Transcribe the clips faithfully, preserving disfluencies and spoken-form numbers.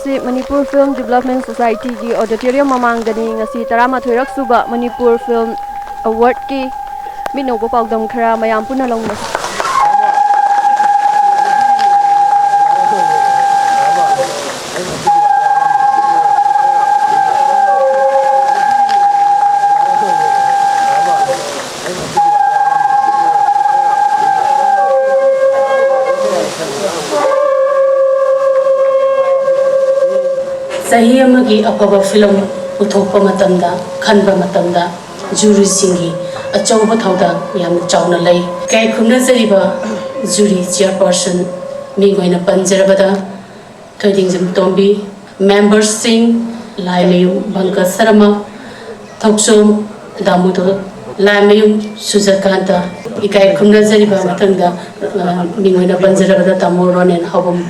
ꯁꯤ Manipur film development ꯁꯣꯁꯥꯏꯇꯤꯒꯤ auditorium ꯃꯃꯥꯡꯗꯅꯤ꯫ ꯉꯁꯤ ꯇꯔꯥꯃꯥꯊꯣꯏꯔꯛ ꯁꯨꯕ ꯃꯅꯤꯄꯨꯔ ꯐꯤꯜꯝ ꯑꯦꯋꯥꯔꯗꯀꯤ ꯃꯤꯠꯅꯧꯕ ꯄꯥꯎꯗꯝ ꯈꯔ ꯃꯌꯥꯝ ꯄꯨꯟꯅ ꯂꯧꯃꯤꯟꯅꯁꯤ꯫ ꯆꯍꯤ ꯑꯃꯒꯤ ꯑꯐꯕ ꯐꯤꯂꯝ ꯄꯨꯊꯣꯛꯄ ꯃꯇꯝꯗ, ꯈꯟꯕ ꯃꯇꯝꯗ ꯖꯨꯔꯤꯁꯤꯡꯒꯤ ꯑꯆꯧꯕ ꯊꯧꯗꯥꯡ ꯌꯥꯝꯅ ꯆꯥꯎꯅ ꯂꯩ꯫ ꯏꯀꯥꯏ ꯈꯨꯝꯅꯖꯔꯤꯕ ꯖꯨꯔꯤ ꯆꯤꯌꯔꯄꯔꯁꯟ ꯃꯤꯡ ꯑꯣꯏꯅ ꯄꯟꯖꯔꯕꯗ, ꯊꯣꯏꯗꯤꯡꯖꯝ ꯇꯣꯝꯕꯤ, ꯃꯦꯝꯕꯔꯁꯤꯡ, ꯂꯥꯏꯃꯌꯨꯝ ꯕꯪꯀ ꯁꯔꯃ, ꯊꯣꯛꯆꯣꯝ ꯗꯥꯃꯨꯗꯣ, ꯂꯥꯏꯃꯌꯨꯝ ꯁꯨꯖꯀꯥꯟꯇ, ꯏꯀꯥꯏ ꯈꯨꯝꯅꯖꯔꯤꯕ ꯃꯊꯪꯗ, ꯑ, ꯃꯤꯡ ꯑꯣꯏꯅ ꯄꯟꯖꯔꯕꯗ ꯇꯥꯃꯣ ꯔꯣꯅꯦꯟ ꯍꯥꯎꯕꯝ꯫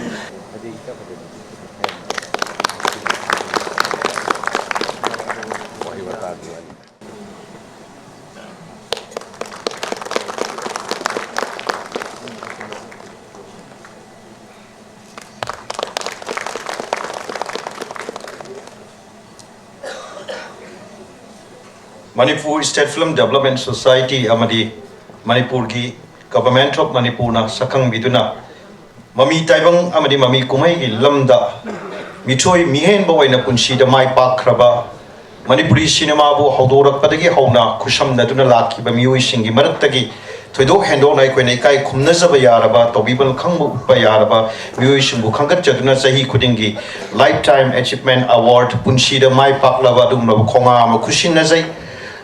Manipur state film development society ꯑꯃꯗꯤ ꯃꯅꯤꯄꯨꯔꯒꯤ ꯒꯚꯔꯟꯃꯦꯟꯠ ꯑꯣꯐ ꯃꯅꯤꯄꯨꯔꯅ ꯁꯛꯈꯪꯕꯤꯗꯨꯅ ꯃꯃꯤ ꯇꯥꯏꯕꯪ ꯑꯃꯗꯤ ꯃꯃꯤ ꯀꯨꯝꯍꯩꯒꯤ ꯂꯝꯗ ꯃꯤꯊꯣꯏ ꯃꯤꯍꯦꯟꯕ ꯑꯣꯏꯅ ꯄꯨꯟꯁꯤꯗ ꯃꯥꯏ ꯄꯥꯛꯈ꯭ꯔꯕ, ꯃꯅꯤꯄꯨꯔꯤ ꯁꯤꯅꯦꯃꯥꯕꯨ ꯍꯧꯗꯣꯔꯛꯄꯗꯒꯤ ꯍꯧꯅ ꯈꯨꯠꯁꯝꯅꯗꯨꯅ ꯂꯥꯛꯈꯤꯕ ꯃꯤꯑꯣꯏꯁꯤꯡꯒꯤ ꯃꯔꯛꯇꯒꯤ ꯊꯣꯏꯗꯣꯛ ꯍꯦꯟꯗꯣꯛꯅ ꯑꯩꯈꯣꯏꯅ ꯏꯀꯥꯏ ꯈꯨꯝꯅꯖꯕ ꯌꯥꯔꯕ, ꯇꯧꯕꯤꯃꯜ ꯈꯪꯕ ꯎꯠꯄ ꯌꯥꯔꯕ ꯃꯤꯑꯣꯏꯁꯤꯡꯕꯨ ꯈꯟꯒꯠꯆꯗꯨꯅ ꯆꯍꯤ ꯈꯨꯗꯤꯡꯒꯤ Lifetime Achievement Award, ꯄꯨꯟꯁꯤꯗ ꯃꯥꯏ ꯄꯥꯛꯂꯕ ꯑꯗꯨꯒꯨꯝꯂꯕ ꯈꯣꯡꯉꯥ ꯑꯃ ꯈꯨꯠꯁꯤꯟꯅꯖꯩ꯫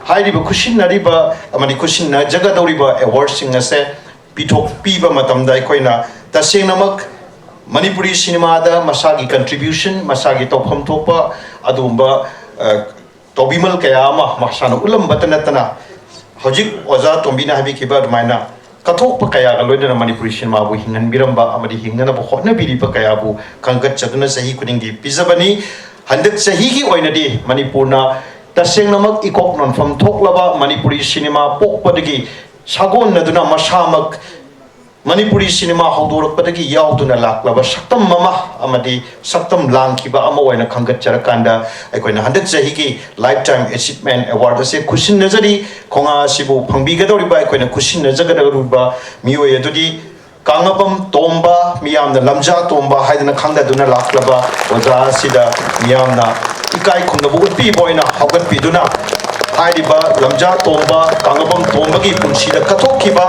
ꯍꯥꯏꯔꯤꯕ ꯈꯨꯠꯁꯤꯟꯅꯔꯤꯕ ꯑꯃꯗꯤ ꯈꯨꯠꯁꯤꯟꯅꯖꯒꯗꯧꯔꯤꯕ ꯑꯦꯋꯥꯔꯗꯁꯤꯡ ꯑꯁꯦ ꯄꯤꯊꯣꯛꯄꯤꯕ ꯃꯇꯝꯗ ꯑꯩꯈꯣꯏꯅ ꯇꯁꯦꯡꯅꯃꯛ ꯃꯅꯤꯄꯨꯔꯤ ꯁꯤꯅꯦꯃꯥꯗ ꯃꯁꯥꯒꯤ contribution, ꯃꯁꯥꯒꯤ ꯇꯧꯐꯝ ꯊꯣꯛꯄ ꯑꯗꯨꯒꯨꯝꯕ, ꯑ, ꯇꯧꯕꯤꯃꯜ ꯀꯌꯥ ꯑꯃ ꯃꯁꯥꯅ ꯎꯠꯂꯝꯕꯇ ꯅꯠꯇꯅ, ꯍꯧꯖꯤꯛ ꯑꯣꯖꯥ ꯇꯣꯝꯕꯤꯅ ꯍꯥꯏꯕꯤꯈꯤꯕ ꯑꯗꯨꯃꯥꯏꯅ ꯀꯠꯊꯣꯛꯄ ꯀꯌꯥꯒ ꯂꯣꯏꯅꯅ ꯃꯅꯤꯄꯨꯔꯤ ꯁꯤꯅꯦꯃꯥꯕꯨ ꯍꯤꯡꯍꯟꯕꯤꯔꯝꯕ ꯑꯃꯗꯤ ꯍꯤꯡꯅꯅꯕ ꯍꯣꯠꯅꯕꯤꯔꯤꯕ ꯀꯌꯥꯕꯨ ꯈꯪꯒꯠꯆꯗꯨꯅ ꯆꯍꯤ ꯈꯨꯗꯤꯡꯒꯤ ꯄꯤꯖꯕꯅꯤ꯫ ꯍꯟꯗꯛ ꯆꯍꯤꯒꯤ ꯑꯣꯏꯅꯗꯤ ꯃꯅꯤꯄꯨꯔꯅ ꯇꯁꯦꯡꯅꯃꯛ ꯏꯀꯣꯛ ꯅꯣꯟꯐꯝ ꯊꯣꯛꯂꯕ ꯃꯅꯤꯄꯨꯔꯤ ꯁꯤꯅꯦꯃꯥ ꯄꯣꯛꯄꯗꯒꯤ ꯁꯥꯒꯣꯟꯅꯗꯨꯅ ꯃꯁꯥꯃꯛ ꯃꯅꯤꯄꯨꯔꯤ ꯁꯤꯅꯦꯃꯥ ꯍꯧꯗꯣꯔꯛꯄꯗꯒꯤ ꯌꯥꯎꯗꯨꯅ ꯂꯥꯛꯂꯕ ꯁꯛꯇꯝ ꯑꯃ ꯑꯃꯗꯤ ꯁꯛꯇꯝ ꯂꯥꯡꯈꯤꯕ ꯑꯃ ꯑꯣꯏꯅ ꯈꯟꯒꯠꯆꯔꯀꯥꯟꯗ, ꯑꯩꯈꯣꯏꯅ ꯍꯟꯗꯛ ꯆꯍꯤꯒꯤ Lifetime Achievement Award ꯑꯁꯤ ꯈꯨꯠꯁꯤꯟꯅꯖꯔꯤ꯫ ꯈꯣꯡꯉꯥ ꯑꯁꯤꯕꯨ ꯐꯪꯕꯤꯒꯗꯧꯔꯤꯕ, ꯑꯩꯈꯣꯏꯅ ꯈꯨꯠꯁꯤꯟꯅꯖꯒꯗꯧꯔꯤꯕ ꯃꯤꯑꯣꯏ ꯑꯗꯨꯗꯤ ꯀꯥꯡꯉꯕꯝ ꯇꯣꯝꯕ, ꯃꯤꯌꯥꯝꯅ ꯂꯝꯖꯥ ꯇꯣꯝꯕ ꯍꯥꯏꯗꯨꯅ ꯈꯪꯅꯗꯨꯅ ꯂꯥꯛꯂꯕ ꯑꯣꯖꯥ ꯑꯁꯤꯗ ꯃꯤꯌꯥꯝꯅ ꯏꯀꯥꯏ ꯈꯨꯝꯅꯕ ꯎꯠꯄꯤꯕ ꯑꯣꯏꯅ ꯍꯧꯒꯠꯄꯤꯗꯨꯅ, ꯍꯥꯏꯔꯤꯕ ꯂꯝꯖꯥ ꯇꯣꯝꯕ, ꯀꯥꯡꯉꯕꯝ ꯇꯣꯝꯕꯒꯤ ꯄꯨꯟꯁꯤꯗ ꯀꯠꯊꯣꯛꯈꯤꯕ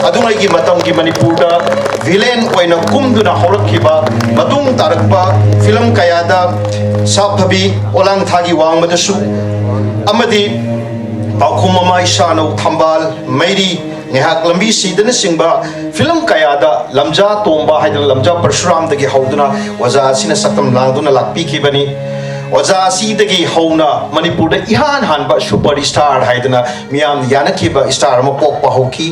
ꯑꯗꯨꯉꯩꯒꯤ ꯃꯇꯝꯒꯤ ꯃꯅꯤꯄꯨꯔꯗ villain ꯑꯣꯏꯅ ꯀꯨꯝꯗꯨꯅ ꯍꯧꯔꯛꯈꯤꯕ, ꯃꯇꯨꯡ ꯇꯥꯔꯛꯄ ꯐꯤꯂꯝ ꯀꯌꯥꯗ ꯁꯥꯐꯕꯤ, ꯑꯣꯂꯥꯡꯊꯥꯒꯤ ꯋꯥꯡꯃꯗꯁꯨ ꯑꯃꯗꯤ ꯄꯥꯎꯈꯨꯝ ꯑꯃ, ꯏꯁꯥꯅꯧ, ꯊꯝꯕꯥꯜ, ꯃꯩꯔꯤ, ꯉꯥꯏꯍꯥꯛ ꯂꯝꯕꯤ ꯁꯤꯗꯅꯆꯤꯡꯕ ꯐꯤꯂꯝ ꯀꯌꯥꯗ ꯂꯝꯖꯥ ꯇꯣꯝꯕ ꯍꯥꯏꯗꯅ ꯂꯝꯖꯥ ꯄꯔꯁꯨꯔꯥꯝꯗꯒꯤ ꯍꯧꯗꯨꯅ ꯑꯣꯖꯥ ꯑꯁꯤꯅ ꯁꯛꯇꯝ ꯂꯥꯡꯗꯨꯅ ꯂꯥꯛꯄꯤꯈꯤꯕꯅꯤ꯫ ꯑꯣꯖꯥ ꯑꯁꯤꯗꯒꯤ ꯍꯧꯅ ꯃꯅꯤꯄꯨꯔꯗ ꯏꯍꯥꯟ ꯍꯥꯟꯕ super star ꯍꯥꯏꯗꯅ ꯃꯤꯌꯥꯝꯅ ꯌꯥꯅꯈꯤꯕ star ꯑꯃ ꯄꯣꯛꯄ ꯍꯧꯈꯤ꯫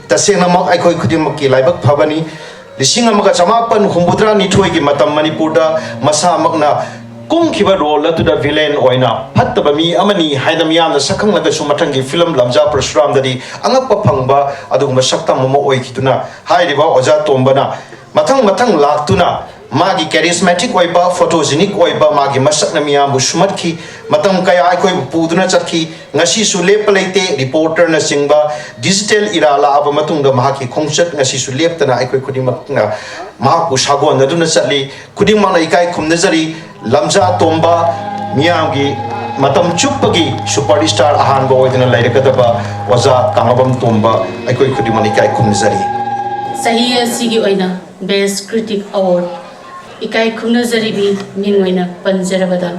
ꯇꯁꯦꯡꯅꯃꯛ ꯑꯩꯈꯣꯏ ꯈꯨꯗꯤꯡꯃꯛꯀꯤ ꯂꯥꯏꯕꯛ ꯐꯕꯅꯤ꯫ ꯂꯤꯁꯤꯡ ꯑꯃꯒ ꯆꯃꯥꯄꯟ ꯍꯨꯝꯐꯨꯇꯔꯥ ꯅꯤꯊꯣꯏꯒꯤ ꯃꯇꯝ ꯃꯅꯤꯄꯨꯔꯗ ꯃꯁꯥꯃꯛꯅ ꯀꯨꯝꯈꯤꯕ role ꯑꯗꯨꯗ villain ꯑꯣꯏꯅ ꯐꯠꯇꯕ ꯃꯤ ꯑꯃꯅꯤ ꯍꯥꯏꯅ ꯃꯤꯌꯥꯝꯅ ꯁꯛꯈꯪꯂꯒꯁꯨ, ꯃꯊꯪꯒꯤ ꯐꯤꯂꯝ ꯂꯝꯖꯥ ꯄꯔꯁꯨꯔꯥꯝꯗꯗꯤ ꯑꯉꯛꯄ ꯐꯪꯕ ꯑꯗꯨꯒꯨꯝꯕ ꯁꯛꯇꯝ ꯑꯃ ꯑꯣꯏꯈꯤꯗꯨꯅ, ꯍꯥꯏꯔꯤꯕ ꯑꯣꯖꯥ ꯇꯣꯝꯕꯅ ꯃꯊꯪ ꯃꯊꯪ ꯂꯥꯛꯇꯨꯅ ꯃꯥꯒꯤ charismatic ꯑꯣꯏꯕ, photogenic ꯑꯣꯏꯕ ꯃꯥꯒꯤ ꯃꯁꯛꯅ ꯃꯤꯌꯥꯝꯕꯨ ꯁꯨꯝꯍꯠꯈꯤ꯫ ꯃꯇꯝ ꯀꯌꯥ ꯑꯩꯈꯣꯏꯕꯨ ꯄꯨꯗꯨꯅ ꯆꯠꯈꯤ꯫ ꯉꯁꯤꯁꯨ ꯂꯦꯞꯄ ꯂꯩꯇꯦ꯫ Reporterꯅꯆꯤꯡꯕ digital era ꯂꯥꯛꯑꯕ ꯃꯇꯨꯡꯗ ꯃꯍꯥꯛꯀꯤ ꯈꯣꯡꯆꯠ ꯉꯁꯤꯁꯨ ꯂꯦꯞꯇꯅ ꯑꯩꯈꯣꯏ ꯈꯨꯗꯤꯡꯃꯛꯅ ꯃꯍꯥꯛꯄꯨ ꯁꯥꯒꯣꯟꯅꯗꯨꯅ ꯆꯠꯂꯤ꯫ ꯈꯨꯗꯤꯡꯃꯛꯅ ꯏꯀꯥꯏ ꯈꯨꯝꯅꯖꯔꯤ꯫ ꯂꯝꯖꯥ ꯇꯣꯝꯕ, ꯃꯤꯌꯥꯝꯒꯤ ꯃꯇꯝ ꯆꯨꯞꯄꯒꯤ super star ꯑꯍꯥꯟꯕ ꯑꯣꯏꯗꯨꯅ ꯂꯩꯔꯒꯗꯕ ꯑꯣꯖꯥ ꯀꯥꯡꯉꯕꯝ ꯇꯣꯝꯕ, ꯑꯩꯈꯣꯏ ꯈꯨꯗꯤꯡꯃꯛꯅ ꯏꯀꯥꯏ ꯈꯨꯝꯅꯖꯔꯤ꯫ ꯆꯍꯤ ꯑꯁꯤꯒꯤ ꯑꯣꯏꯅ Best Critic Award ꯏꯀꯥꯏ ꯈꯨꯝꯅꯖꯔꯤꯕꯤ ꯃꯤꯡ ꯑꯣꯏꯅ ꯄꯟꯖꯔꯕꯗ,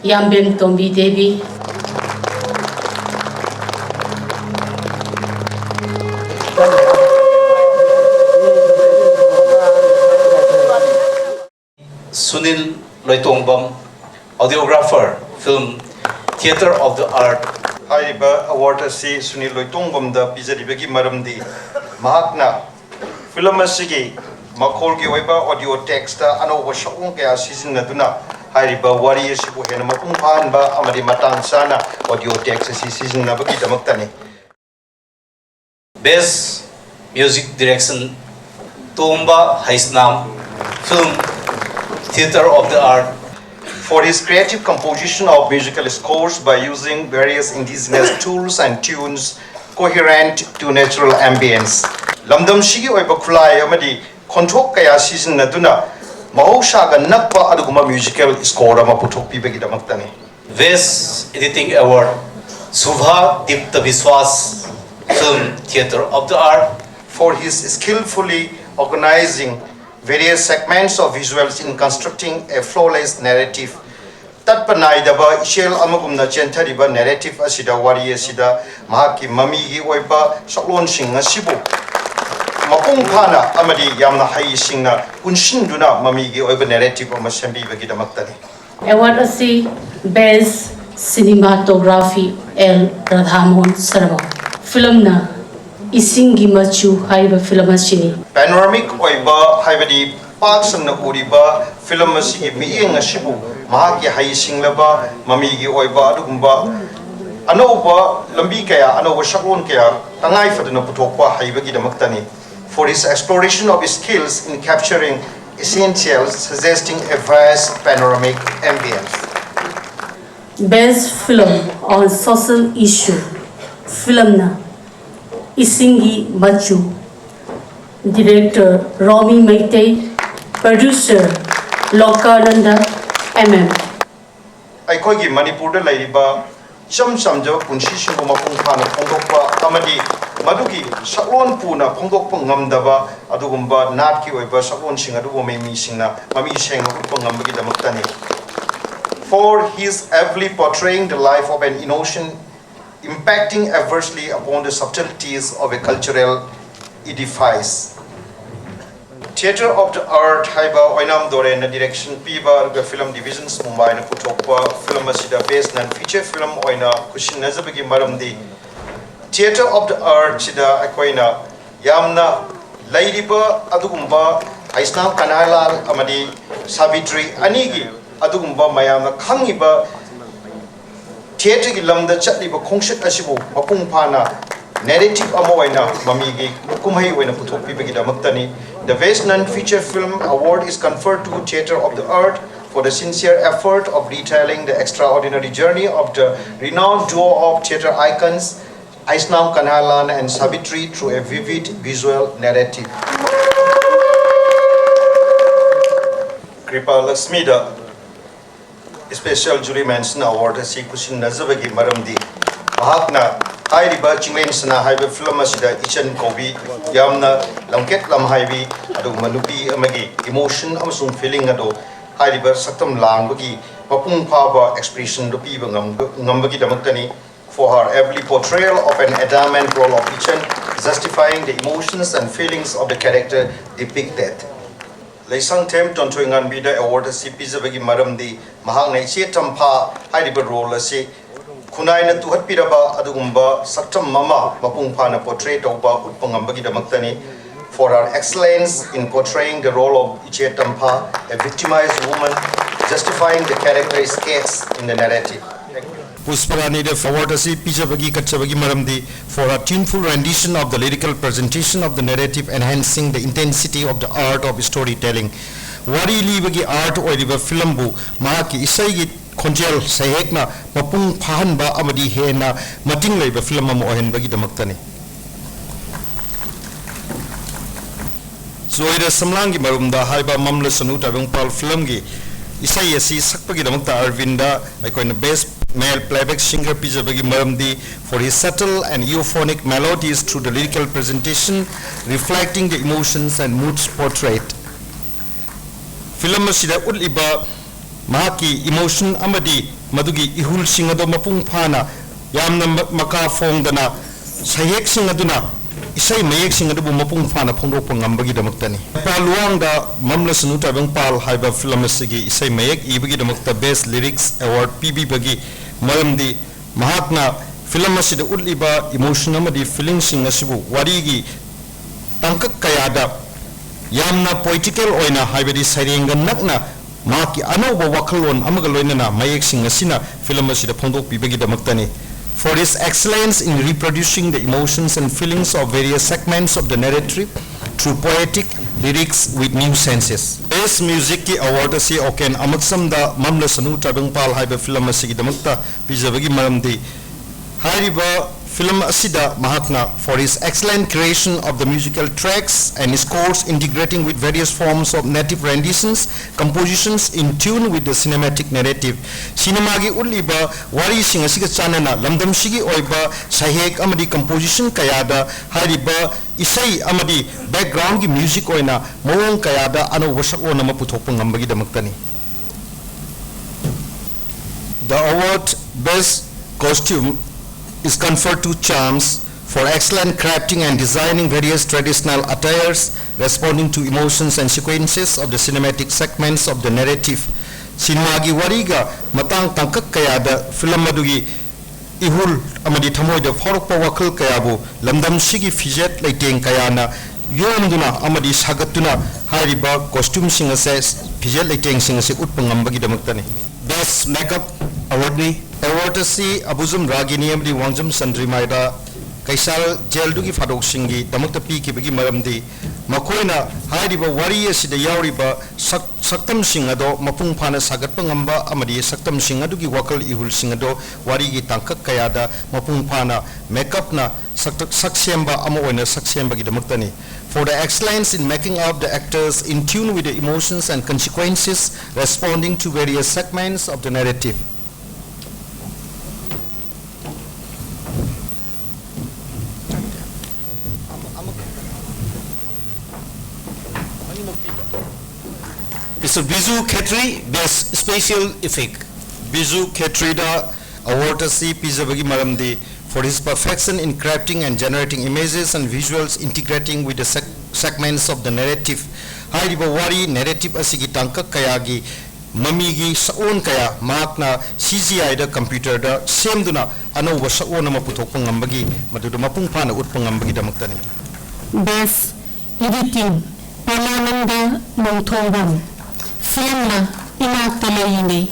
ꯌꯥꯝꯕꯦꯝ ꯇꯣꯝꯕꯤ ꯗꯦꯕꯤ, ꯁꯨꯅꯤꯜ ꯂꯣꯏꯇꯣꯡꯕꯝ, Audiographer, Film Theatre of the Art꯫ ꯍꯥꯏꯔꯤꯕ award ꯑꯁꯤ ꯁꯨꯅꯤꯜ ꯂꯣꯏꯇꯣꯡꯕꯝꯗ ꯄꯤꯖꯔꯤꯕꯒꯤ ꯃꯔꯝꯗꯤ, ꯃꯍꯥꯛꯅ ꯐꯤꯂꯝ ꯑꯁꯤꯒꯤ ꯃꯈꯣꯜꯒꯤ ꯑꯣꯏꯕ audio tracks ꯇ ꯑꯅꯧꯕ ꯁꯛꯑꯣꯡ ꯀꯌꯥ ꯁꯤꯖꯤꯟꯅꯗꯨꯅ ꯍꯥꯏꯔꯤꯕ ꯋꯥꯔꯤ ꯑꯁꯤꯕꯨ ꯍꯦꯟꯅ ꯃꯄꯨꯡ ꯐꯥꯍꯟꯕ ꯑꯃꯗꯤ ꯃꯇꯥꯡ ꯆꯥꯅ audio tracks ꯑꯁꯤ ꯁꯤꯖꯤꯟꯅꯕꯒꯤꯗꯃꯛꯇꯅꯤ꯫ Best Music direction, Tomba Haisnam, film, Theatre of the Art. For his creative composition of musical scores by using various indigenous tools and tunes coherent to natural ambience. ꯂꯝꯗꯝꯁꯤꯒꯤ ꯑꯣꯏꯕ ꯈꯨꯠꯂꯥꯏ ꯑꯃꯗꯤ ꯈꯣꯟꯊꯣꯛ ꯀꯌꯥ ꯁꯤꯖꯤꯟꯅꯗꯨꯅ ꯃꯍꯧꯁꯥꯒ ꯅꯛꯄ ꯑꯗꯨꯒꯨꯝꯕ musical score ꯑꯃ ꯄꯨꯊꯣꯛꯄꯤꯕꯒꯤꯗꯃꯛꯇꯅꯤ꯫ Best Editing Award, Subha Dipta Biswas, film, Theatre of the Art. For his skillfully organizing various segments of visuals in constructing a flawless narrative. ꯇꯠꯄ ꯅꯥꯏꯗꯕ ꯏꯆꯦꯜ ꯑꯃꯒꯨꯝꯅ ꯆꯦꯟꯊꯔꯤꯕ narrative ꯑꯁꯤꯗ, ꯋꯥꯔꯤ ꯑꯁꯤꯗ ꯃꯍꯥꯛꯀꯤ ꯃꯃꯤꯒꯤ ꯑꯣꯏꯕ ꯁꯛꯂꯣꯟꯁꯤꯡ ꯑꯁꯤꯕꯨ ꯃꯄꯨꯡ ꯐꯥꯅ ꯑꯃꯗꯤ ꯌꯥꯝꯅ ꯍꯩꯁꯤꯡꯅ ꯄꯨꯟꯁꯤꯟꯗꯨꯅ ꯃꯃꯤꯒꯤ ꯑꯣꯏꯕ narrative ꯑꯃ ꯁꯦꯝꯕꯤꯕꯒꯤꯗꯃꯛꯇꯅꯤ꯫ Award ꯑꯁꯤ Best Cinematography L Radhamohan Sharma. ꯐꯤꯂꯝꯅ ꯏꯁꯤꯡꯒꯤ ꯃꯆꯨ ꯍꯥꯏꯔꯤꯕ ꯐꯤꯂꯝ ꯑꯁꯤꯅꯤ꯫ Panoramic ꯑꯣꯏꯕ, ꯍꯥꯏꯕꯗꯤ ꯄꯥꯛ ꯁꯟꯅ ꯎꯔꯤꯕ ꯐꯤꯂꯝ ꯑꯁꯤꯒꯤ ꯃꯤꯠꯌꯦꯡ ꯑꯁꯤꯕꯨ ꯃꯍꯥꯛꯀꯤ ꯍꯩꯁꯤꯡꯂꯕ ꯃꯃꯤꯒꯤ ꯑꯣꯏꯕ ꯑꯗꯨꯒꯨꯝꯕ ꯑꯅꯧꯕ ꯂꯝꯕꯤ ꯀꯌꯥ, ꯑꯅꯧꯕ ꯁꯛꯂꯣꯟ ꯀꯌꯥ ꯇꯉꯥꯏ ꯐꯗꯅ ꯄꯨꯊꯣꯛꯄ ꯍꯩꯕꯒꯤꯗꯃꯛꯇꯅꯤ꯫ For his exploration of skills in capturing essentials, suggesting a vast panoramic ambience. Best Film on Social Issue ꯐꯤꯂꯝꯅ ꯏꯁꯤꯡꯒꯤ ꯃꯆꯨ꯫ Director Romi Meitei. Producer Lokananda M M. ꯑꯩꯈꯣꯏꯒꯤ ꯃꯅꯤꯄꯨꯔꯗ ꯂꯩꯔꯤꯕ ꯏꯆꯝ ꯆꯝꯖꯕ ꯄꯨꯟꯁꯤꯁꯤꯡꯕꯨ ꯃꯄꯨꯡ ꯐꯥꯅ ꯐꯣꯡꯗꯣꯛꯄ ꯑꯃꯗꯤ ꯃꯗꯨꯒꯤ ꯁꯛꯂꯣꯟ ꯄꯨꯅ ꯐꯣꯡꯗꯣꯛꯄ ꯉꯝꯗꯕ ꯑꯗꯨꯒꯨꯝꯕ ꯅꯥꯠꯀꯤ ꯑꯣꯏꯕ ꯁꯛꯂꯣꯟꯁꯤꯡ ꯑꯗꯨꯕꯨ ꯃꯃꯤꯁꯤꯡꯅ ꯃꯃꯤ ꯁꯦꯡꯅ ꯎꯠꯄ ꯉꯝꯕꯒꯤꯗꯃꯛꯇꯅꯤ꯫ For his ably portraying the life of an innocent, impacting adversely upon the subtleties of a cultural edifice. Theatre of the Art ꯍꯥꯏꯕ ꯑꯣꯏꯅꯥꯝ ꯗꯣꯔꯦꯟꯅ direction ꯄꯤꯕ ꯑꯗꯨꯒ Film Divisions ꯃꯨꯝꯕꯥꯏꯅ ꯄꯨꯊꯣꯛꯄ ꯐꯤꯂꯝ ꯑꯁꯤꯗ Best Non Feature Film ꯑꯣꯏꯅ ꯈꯨꯠꯁꯤꯟꯅꯖꯕꯒꯤ ꯃꯔꯝꯗꯤ Theatre of the Art ꯁꯤꯗ ꯑꯩꯈꯣꯏꯅ ꯌꯥꯝꯅ ꯂꯩꯔꯤꯕ ꯑꯗꯨꯒꯨꯝꯕ ꯍꯩꯁꯅꯥꯝ ꯀꯅꯥꯂꯥꯜ ꯑꯃꯗꯤ ꯁꯥꯕꯤꯇ꯭ꯔꯤ ꯑꯅꯤꯒꯤ ꯑꯗꯨꯒꯨꯝꯕ ꯃꯌꯥꯝꯅ ꯈꯪꯉꯤꯕ theatreꯒꯤ ꯂꯝꯗ ꯆꯠꯂꯤꯕ ꯈꯣꯡꯆꯠ ꯑꯁꯤꯕꯨ ꯃꯄꯨꯡ ꯐꯥꯅ narrative ꯑꯃ ꯑꯣꯏꯅ ꯃꯃꯤꯒꯤ ꯀꯨꯝꯍꯩ ꯑꯣꯏꯅ ꯄꯨꯊꯣꯛꯄꯤꯕꯒꯤꯗꯃꯛꯇꯅꯤ꯫ The Best Non-Feature Film Award is conferred to Theatre of the Earth for the sincere effort of retelling the extraordinary journey of the renowned duo of theatre icons, Aisnam Kanhalan and Savitri, through a vivid visual narrative. ꯀ꯭ꯔꯤꯄꯥ ꯂꯛꯁꯃꯤꯗ Special Jury Mention Award ꯑꯁꯤ ꯈꯨꯠꯁꯤꯟꯅꯖꯕꯒꯤ ꯃꯔꯝꯗꯤ ꯃꯍꯥꯛꯅ ꯍꯥꯏꯔꯤꯕ ꯆꯤꯡꯂꯦꯟ ꯁꯅꯥ ꯍꯥꯏꯕ film ꯑꯁꯤꯗ ꯏꯆꯟ ꯀꯧꯕꯤ, ꯌꯥꯝꯅ ꯂꯝꯀꯦꯠ ꯂꯝꯍꯥꯏꯕꯤ ꯑꯗꯨꯒꯨꯝꯕ ꯅꯨꯄꯤ ꯑꯃꯒꯤ emotion ꯑꯃꯁꯨꯡ feeling ꯑꯗꯨ ꯍꯥꯏꯔꯤꯕ ꯁꯛꯇꯝ ꯂꯥꯡꯕꯒꯤ ꯃꯄꯨꯡ ꯐꯥꯕ expression ꯗꯨ ꯄꯤꯕ ꯉꯝꯕ-, ꯉꯝꯕꯒꯤꯗꯃꯛꯇꯅꯤ꯫ For her ably portrayal of an adamant role of Ichan, justifying the emotions and feelings of the character depicted. Leishangthem ꯇꯣꯟꯊꯣꯏꯉꯥꯟꯕꯤꯗ award ꯑꯁꯤ ꯄꯤꯖꯕꯒꯤ ꯃꯔꯝꯗꯤ ꯃꯍꯥꯛꯅ ꯏꯆꯦ ꯇꯝꯐꯥ ꯍꯥꯏꯔꯤꯕ role ꯑꯁꯤ ꯈꯨꯟꯅꯥꯏꯅ ꯇꯨꯍꯠꯄꯤꯔꯕ ꯑꯗꯨꯒꯨꯝꯕ ꯁꯛꯇꯝ ꯑꯃ ꯃꯄꯨꯡ ꯐꯥꯅ portray ꯇꯧꯕ ꯎꯠꯄ ꯉꯝꯕꯒꯤꯗꯃꯛꯇꯅꯤ꯫ For her excellence in portraying the role of Iche Tampha, a victimized woman, justifying the character sketched in the narrative. ꯄꯨꯁꯄꯔꯥꯅꯤꯗ award ꯑꯁꯤ ꯄꯤꯖꯕꯒꯤ ꯀꯠꯆꯕꯒꯤ ꯃꯔꯝꯗꯤ for her tuneful rendition of the lyrical presentation of the narrative, enhancing the intensity of the art of storytelling꯫ ꯋꯥꯔꯤ ꯂꯤꯕꯒꯤ art ꯑꯣꯏꯔꯤꯕ ꯐꯤꯂꯝꯕꯨ ꯃꯍꯥꯛꯀꯤ ꯏꯁꯩꯒꯤ ꯈꯣꯟꯖꯦꯜ ꯁꯩꯍꯦꯛꯅ ꯃꯄꯨꯡ ꯐꯥꯍꯟꯕ ꯑꯃꯗꯤ ꯍꯦꯟꯅ ꯃꯇꯤꯡ ꯂꯩꯕ ꯐꯤꯂꯝ ꯑꯃ ꯑꯣꯏꯍꯟꯕꯒꯤꯗꯃꯛꯇꯅꯤ꯫ ꯆꯣꯏꯔ ꯁꯝꯂꯥꯡꯒꯤ ꯃꯔꯨꯝꯗ ꯍꯥꯏꯕ ꯃꯝꯂꯁꯅꯨ ꯇꯥꯏꯕꯪꯄꯥꯜ ꯐꯤꯂꯝꯒꯤ ꯏꯁꯩ ꯑꯁꯤ ꯁꯛꯄꯒꯤꯗꯃꯛꯇ ꯑꯔꯕꯤꯟꯗ ꯑꯩꯈꯣꯏꯅ best male playback singer ꯄꯤꯖꯕꯒꯤ ꯃꯔꯝꯗꯤ for his subtle and euphonic melodies through the lyrical presentation, reflecting the emotions and moods portrayed꯫ Film ꯑꯁꯤꯗ ꯎꯠꯂꯤꯕ ꯃꯍꯥꯛꯀꯤ emotion ꯑꯃꯗꯤ ꯃꯗꯨꯒꯤ ꯏꯍꯨꯜꯁꯤꯡ ꯑꯗꯨ ꯃꯄꯨꯡ ꯐꯥꯅ ꯌꯥꯝꯅ ꯃ-, ꯃꯀꯥ ꯐꯣꯡꯗꯅ ꯁꯩꯍꯦꯛꯁꯤꯡ ꯑꯗꯨꯅ ꯏꯁꯩ ꯃꯌꯦꯛꯁꯤꯡ ꯑꯗꯨꯕꯨ ꯃꯄꯨꯡ ꯐꯥꯅ ꯐꯣꯡꯗꯣꯛꯄ ꯉꯝꯕꯒꯤꯗꯃꯛꯇꯅꯤ꯫ ꯄꯥꯜ ꯂꯨꯋꯥꯡꯗ ꯃꯝꯂꯁꯅꯨ ꯇꯥꯏꯕꯪ ꯄꯥꯜ ꯍꯥꯏꯕ ꯐꯤꯂꯝ ꯑꯁꯤꯒꯤ ꯏꯁꯩ ꯃꯌꯦꯛ ꯏꯕꯒꯤꯗꯃꯛꯇ best lyrics award ꯄꯤꯕꯤꯕꯒꯤ ꯃꯔꯝꯗꯤ ꯃꯍꯥꯛꯅ ꯐꯤꯂꯝ ꯑꯁꯤꯗ ꯎꯠꯂꯤꯕ emotion ꯑꯃꯗꯤ feelingꯁꯤꯡ ꯑꯁꯤꯕꯨ ꯋꯥꯔꯤꯒꯤ ꯇꯥꯡꯀꯛ ꯀꯌꯥꯗ ꯌꯥꯝꯅ poetical ꯑꯣꯏꯅ, ꯍꯥꯏꯕꯗꯤ ꯁꯩꯔꯦꯡꯒ ꯅꯛꯅ ꯃꯍꯥꯛꯀꯤ ꯑꯅꯧꯕ ꯋꯥꯈꯜꯂꯣꯟ ꯑꯃꯒ ꯂꯣꯏꯅꯅ ꯃꯌꯦꯛꯁꯤꯡ ꯑꯁꯤꯅ ꯐꯤꯂꯝ ꯑꯁꯤꯗ ꯐꯣꯡꯗꯣꯛꯄꯤꯕꯒꯤꯗꯃꯛꯇꯅꯤ꯫ for his excellence in reproducing the emotions and feelings of various segments of the narrative through poetic lyrics with new senses. Best Music ꯀꯤ award ꯑꯁꯤ ꯑꯣꯀꯦꯟ ꯑꯃꯛꯁꯝꯗ ꯃꯝꯂꯁꯅꯨ ꯇꯥꯏꯕꯪꯄꯥꯜ ꯍꯥꯏꯕ ꯐꯤꯂꯝ ꯑꯁꯤꯒꯤꯗꯃꯛꯇ ꯄꯤꯖꯕꯒꯤ ꯃꯔꯝꯗꯤ, ꯍꯥꯏꯔꯤꯕ ꯐꯤꯂꯝ ꯑꯁꯤꯗ ꯃꯍꯥꯛꯅ for his excellent creation of the musical tracks and scores integrating with various forms of native renditions, compositions in tune with the cinematic narrative, ꯁꯤꯅꯦꯃꯥꯒꯤ ꯎꯠꯂꯤꯕ ꯋꯥꯔꯤꯁꯤꯡ ꯑꯁꯤꯒ ꯆꯥꯟꯅꯅ ꯂꯝꯗꯝꯁꯤꯒꯤ ꯑꯣꯏꯕ ꯁꯩꯍꯦꯛ ꯑꯃꯗꯤ composition ꯀꯌꯥꯗ ꯍꯥꯏꯔꯤꯕ ꯏꯁꯩ ꯑꯃꯗꯤ background ꯒꯤ music ꯑꯣꯏꯅ ꯃꯑꯣꯡ ꯀꯌꯥꯗ ꯑꯅꯧꯕ ꯁꯛꯂꯣꯟ ꯑꯃ ꯄꯨꯊꯣꯛꯄ ꯉꯝꯕꯒꯤꯗꯃꯛꯇꯅꯤ꯫ The award Best Costume is conferred to Charms for excellent crafting and designing various traditional attires responding to emotions and sequences of the cinematic segments of the narrative. ꯁꯤꯅꯦꯃꯥꯒꯤ ꯋꯥꯔꯤꯒ ꯃꯇꯥꯡ ꯇꯥꯡꯀꯛ ꯀꯌꯥꯗ ꯐꯤꯂꯝ ꯑꯗꯨꯒꯤ ꯏꯍꯨꯜ ꯑꯃꯗꯤ ꯊꯃꯣꯏꯗ ꯐꯥꯎꯔꯛꯄ ꯋꯥꯈꯜ ꯀꯌꯥꯕꯨ ꯂꯝꯗꯝꯁꯤꯒꯤ ꯐꯤꯖꯦꯠ ꯂꯩꯇꯦꯡ ꯀꯌꯥꯅ ꯌꯣꯝꯗꯨꯅ ꯑꯃꯗꯤ ꯁꯥꯒꯠꯇꯨꯅ ꯍꯥꯏꯔꯤꯕ costume ꯁꯤꯡ ꯑꯁꯦ, ꯐꯤꯖꯦꯠ ꯂꯩꯇꯦꯡꯁꯤꯡ ꯑꯁꯤ ꯎꯠꯄ ꯉꯝꯕꯒꯤꯗꯃꯛꯇꯅꯤ꯫ Best Makeup Award ꯅꯤ꯫ Award ꯑꯁꯤ ꯑꯕꯨꯖꯝ ꯔꯥꯒꯤꯅꯤ ꯑꯃꯗꯤ ꯋꯥꯡꯖꯝ ꯆꯟꯗ꯭ꯔꯤꯃꯥꯏꯗ ꯀꯩꯁꯥꯜ ꯖꯦꯜꯗꯨꯒꯤ ꯐꯥꯗꯣꯛꯁꯤꯡꯒꯤꯗꯃꯛꯇ ꯄꯤꯈꯤꯕꯒꯤ ꯃꯔꯝꯗꯤ, ꯃꯈꯣꯏꯅ ꯍꯥꯏꯔꯤꯕ ꯋꯥꯔꯤ ꯑꯁꯤꯗ ꯌꯥꯎꯔꯤꯕ ꯁꯛ-, ꯁꯛꯇꯝꯁꯤꯡ ꯑꯗꯣ ꯃꯄꯨꯡ ꯐꯥꯅ ꯁꯥꯒꯠꯄ ꯉꯝꯕ ꯑꯃꯗꯤ ꯁꯛꯇꯝꯁꯤꯡ ꯑꯗꯨꯒꯤ ꯋꯥꯈꯜ ꯏꯍꯨꯜꯁꯤꯡ ꯑꯗꯣ ꯋꯥꯔꯤꯒꯤ ꯇꯥꯡꯀꯛ ꯀꯌꯥꯗ ꯃꯄꯨꯡ ꯐꯥꯅ makeup ꯅ ꯁꯛꯇ-, ꯁꯛꯁꯦꯝꯕ ꯑꯃ ꯑꯣꯏꯅ ꯁꯛꯁꯦꯝꯕꯒꯤꯗꯃꯛꯇꯅꯤ꯫ For the excellence in making up the actors in tune with the emotions and consequences responding to various segments of the narrative. Mister Biju Khetri, Best Special Effect. Biju ꯈꯦꯇ꯭ꯔꯤꯗ award ꯑꯁꯤ ꯄꯤꯖꯕꯒꯤ ꯃꯔꯝꯗꯤ, for his perfection in crafting and generating images and visuals integrating with the seg-, segments of the narrative, ꯍꯥꯏꯔꯤꯕ ꯋꯥꯔꯤ narrative ꯑꯁꯤꯒꯤ ꯇꯥꯡꯀꯛ ꯀꯌꯥꯒꯤ ꯃꯃꯤꯒꯤ ꯁꯛꯑꯣꯟ ꯀꯌꯥ ꯃꯍꯥꯛꯅ C G I the computer ꯗ ꯁꯦꯝꯗꯨꯅ ꯑꯅꯧꯕ ꯁꯛꯑꯣꯟ ꯑꯃ ꯄꯨꯊꯣꯛꯄ ꯉꯝꯕꯒꯤ, ꯃꯗꯨꯗ ꯃꯄꯨꯡ ꯐꯥꯅ ꯎꯠꯄ ꯉꯝꯕꯒꯤꯗꯃꯛꯇꯅꯤ꯫ Best Editing, ꯄꯦꯂꯥꯅꯟꯗ ꯅꯣꯡꯊꯣꯡꯕꯝ꯫ ꯐꯤꯂꯝꯅ ꯏꯅꯥꯛꯇ ꯂꯩꯔꯤꯉꯩ꯫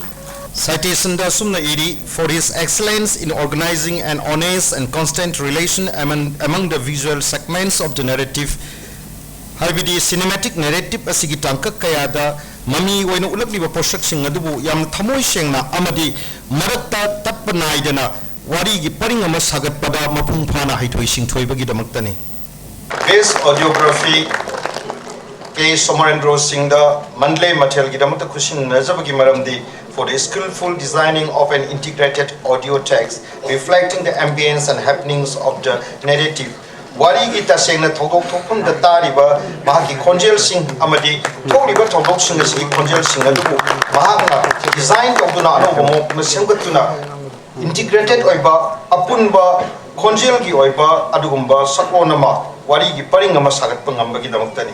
Citationꯗ ꯑꯁꯨꯝꯅ ꯏꯔꯤ: "For his excellence in organizing an honest and constant relation among, among the visual segments of the narrative", ꯍꯥꯏꯕꯗꯤ cinematic narrative ꯑꯁꯤꯒꯤ ꯇꯥꯡꯀꯛ ꯀꯌꯥꯗ ꯃꯃꯤ ꯑꯣꯏꯅ ꯎꯠꯂꯛꯂꯤꯕ ꯄꯣꯠꯁꯛꯁꯤꯡ ꯑꯗꯨꯕꯨ ꯌꯥꯝꯅ ꯊꯃꯣꯏ ꯁꯦꯡꯅ ꯑꯃꯗꯤ ꯃꯔꯛꯇ ꯇꯠꯄ ꯅꯥꯏꯗꯅ ꯋꯥꯔꯤꯒꯤ ꯄꯔꯤꯡ ꯑꯃ ꯁꯥꯒꯠꯄꯗ ꯃꯄꯨꯡ ꯐꯥꯅ ꯍꯩꯊꯣꯏ ꯁꯤꯡꯊꯣꯏꯕꯒꯤꯗꯃꯛꯇꯅꯤ꯫ Best Audiography, ꯀꯦ ꯁꯣꯃꯔꯦꯟꯗ꯭ꯔꯣ ꯁꯤꯡꯗ ꯃꯟꯗꯂꯦ ꯃꯊꯦꯜꯒꯤꯗꯃꯛꯇ ꯈꯨꯠꯁꯤꯟꯅꯖꯕꯒꯤ ꯃꯔꯝꯗꯤ: "For the skillful designing of an integrated audio text reflecting the ambience and happenings of the narrative", ꯋꯥꯔꯤꯒꯤ ꯇꯁꯦꯡꯅ ꯊꯧꯗꯣꯛ ꯊꯣꯛꯐꯝꯗ ꯇꯥꯔꯤꯕ ꯃꯍꯥꯛꯀꯤ ꯈꯣꯟꯖꯦꯜꯁꯤꯡ ꯑꯃꯗꯤ ꯊꯣꯛꯂꯤꯕ ꯊꯧꯗꯣꯛꯁꯤꯡ ꯑꯁꯤꯒꯤ ꯈꯣꯟꯖꯦꯜꯁꯤꯡ ꯑꯗꯨꯕꯨ ꯃꯍꯥꯛꯅ design ꯇꯧꯗꯨꯅ ꯑꯅꯧꯕ ꯃꯑꯣꯡꯗ ꯁꯦꯝꯒꯠꯇꯨꯅ integrated ꯑꯣꯏꯕ ꯑꯄꯨꯟꯕ ꯈꯣꯟꯖꯦꯜꯒꯤ ꯑꯣꯏꯕ ꯑꯗꯨꯒꯨꯝꯕ ꯁꯛꯂꯣꯟ ꯑꯃ, ꯋꯥꯔꯤꯒꯤ ꯄꯔꯤꯡ ꯑꯃ ꯁꯥꯒꯠꯄ ꯉꯝꯕꯒꯤꯗꯃꯛꯇꯅꯤ꯫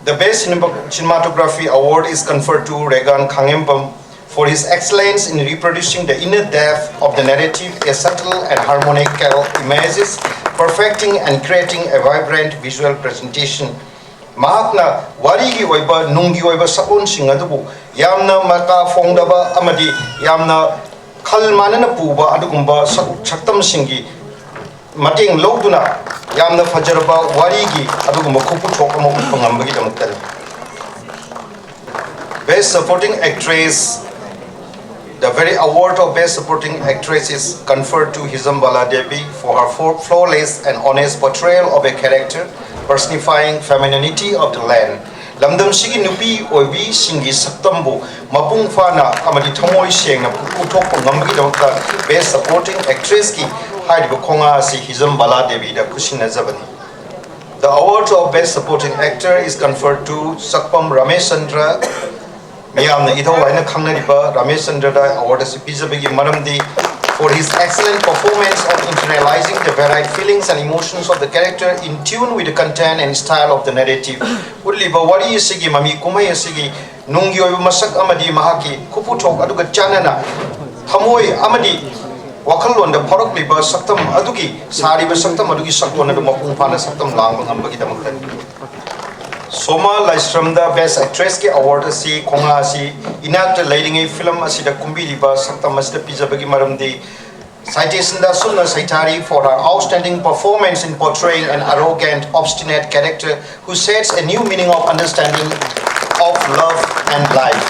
The Best Cinema-, Cinematography Award is conferred to Regan Khangembam for his excellence in reproducing the inner depth of the narrative, a subtle and harmonical images, perfecting and creating a vibrant visual presentation. ꯃꯍꯥꯛꯅ ꯋꯥꯔꯤꯒꯤ ꯑꯣꯏꯕ, ꯅꯨꯡꯒꯤ ꯑꯣꯏꯕ ꯁꯛꯂꯣꯟꯁꯤꯡ ꯑꯗꯨꯕꯨ ꯌꯥꯝꯅ ꯃꯀꯥ ꯐꯣꯡꯗꯕ ꯑꯃꯗꯤ ꯌꯥꯝꯅ ꯈꯜ ꯃꯥꯟꯅꯅ ꯄꯨꯕ ꯑꯗꯨꯒꯨꯝꯕ ꯁꯛ-, ꯁꯛꯇꯝꯁꯤꯡꯒꯤ ꯃꯇꯦꯡ ꯂꯧꯗꯨꯅ ꯌꯥꯝꯅ ꯐꯖꯔꯕ ꯋꯥꯔꯤꯒꯤ ꯑꯗꯨꯒꯨꯝꯕ ꯈꯨꯄꯨꯊꯣꯛ ꯑꯃ ꯎꯠꯄ ꯉꯝꯕꯒꯤꯗꯃꯛꯇꯅꯤ꯫ Best Supporting Actress, the very award of Best Supporting Actress is conferred to Hijambala Devi for her fo-, flawless and honest portrayal of a character personifying femininity of the land. ꯂꯝꯗꯝꯁꯤꯒꯤ ꯅꯨꯄꯤ ꯑꯣꯏꯕꯤꯁꯤꯡꯒꯤ ꯁꯛꯇꯝꯕꯨ ꯃꯄꯨꯡ ꯐꯥꯅ ꯑꯃꯗꯤ ꯊꯃꯣꯏ ꯁꯦꯡꯅ ꯎꯠꯊꯣꯛꯄ ꯉꯝꯕꯒꯤꯗꯃꯛꯇ Best Supporting Actressꯀꯤ ꯍꯥꯏꯔꯤꯕ ꯈꯣꯡꯉꯥ ꯑꯁꯤ ꯍꯤꯖꯝꯕꯂꯥ ꯗꯦꯕꯤꯗ ꯈꯨꯠꯁꯤꯟꯅꯖꯕꯅꯤ꯫ The award of Best Supporting Actor is conferred to ꯁꯛꯄꯝ Rameshchandra. ꯃꯤꯌꯥꯝꯅ ꯏꯙꯧ ꯍꯥꯏꯅ ꯈꯪꯅꯔꯤꯕ ꯔꯥꯃꯦꯁꯆꯟꯗ꯭ꯔꯗ award ꯑꯁꯤ ꯄꯤꯖꯕꯒꯤ ꯃꯔꯝꯗꯤ: "For his excellent performance of internalizing the varied feelings and emotions of the character in tune with the content and style of the narrative", ꯎꯠꯂꯤꯕ ꯋꯥꯔꯤ ꯑꯁꯤꯒꯤ ꯃꯃꯤ ꯀꯨꯝꯍꯩ ꯑꯁꯤꯒꯤ ꯅꯨꯡꯒꯤ ꯑꯣꯏꯕ ꯃꯁꯛ ꯑꯃꯗꯤ ꯃꯍꯥꯛꯀꯤ ꯈꯨꯄꯨꯊꯣꯛ ꯑꯗꯨꯒ ꯆꯥꯟꯅꯅ ꯊꯃꯣꯏ ꯑꯃꯗꯤ ꯋꯥꯈꯜꯂꯣꯟꯗ ꯐꯥꯎꯔꯛꯂꯤꯕ ꯁꯛꯇꯝ ꯑꯗꯨꯒꯤ, ꯁꯥꯔꯤꯕ ꯁꯛꯇꯝ ꯑꯗꯨꯒꯤ ꯁꯛꯂꯣꯟ ꯑꯗꯨ ꯃꯄꯨꯡ ꯐꯥꯅ ꯁꯛꯇꯝ ꯂꯥꯡꯕ ꯉꯝꯕꯒꯤꯗꯃꯛꯇꯅꯤ꯫ ꯁꯣꯃꯥ ꯂꯥꯏꯁ꯭ꯔꯝꯗ Best Actressꯀꯤ award ꯑꯁꯤ ꯈꯣꯡꯉꯥ ꯑꯁꯤ ꯏꯅꯥꯛꯇ ꯂꯩꯔꯤꯉꯩ ꯐꯤꯂꯝ ꯑꯁꯤꯗ ꯀꯨꯝꯕꯤꯔꯤꯕ ꯁꯛꯇꯝ ꯑꯁꯤꯗ ꯄꯤꯖꯕꯒꯤ ꯃꯔꯝꯗꯤ, citationꯗ ꯑꯁꯨꯝꯅ ꯁꯩꯊꯥꯔꯤ: "For her outstanding performance in portraying an arrogant, obstinate character who sets a new meaning of understanding of love and life."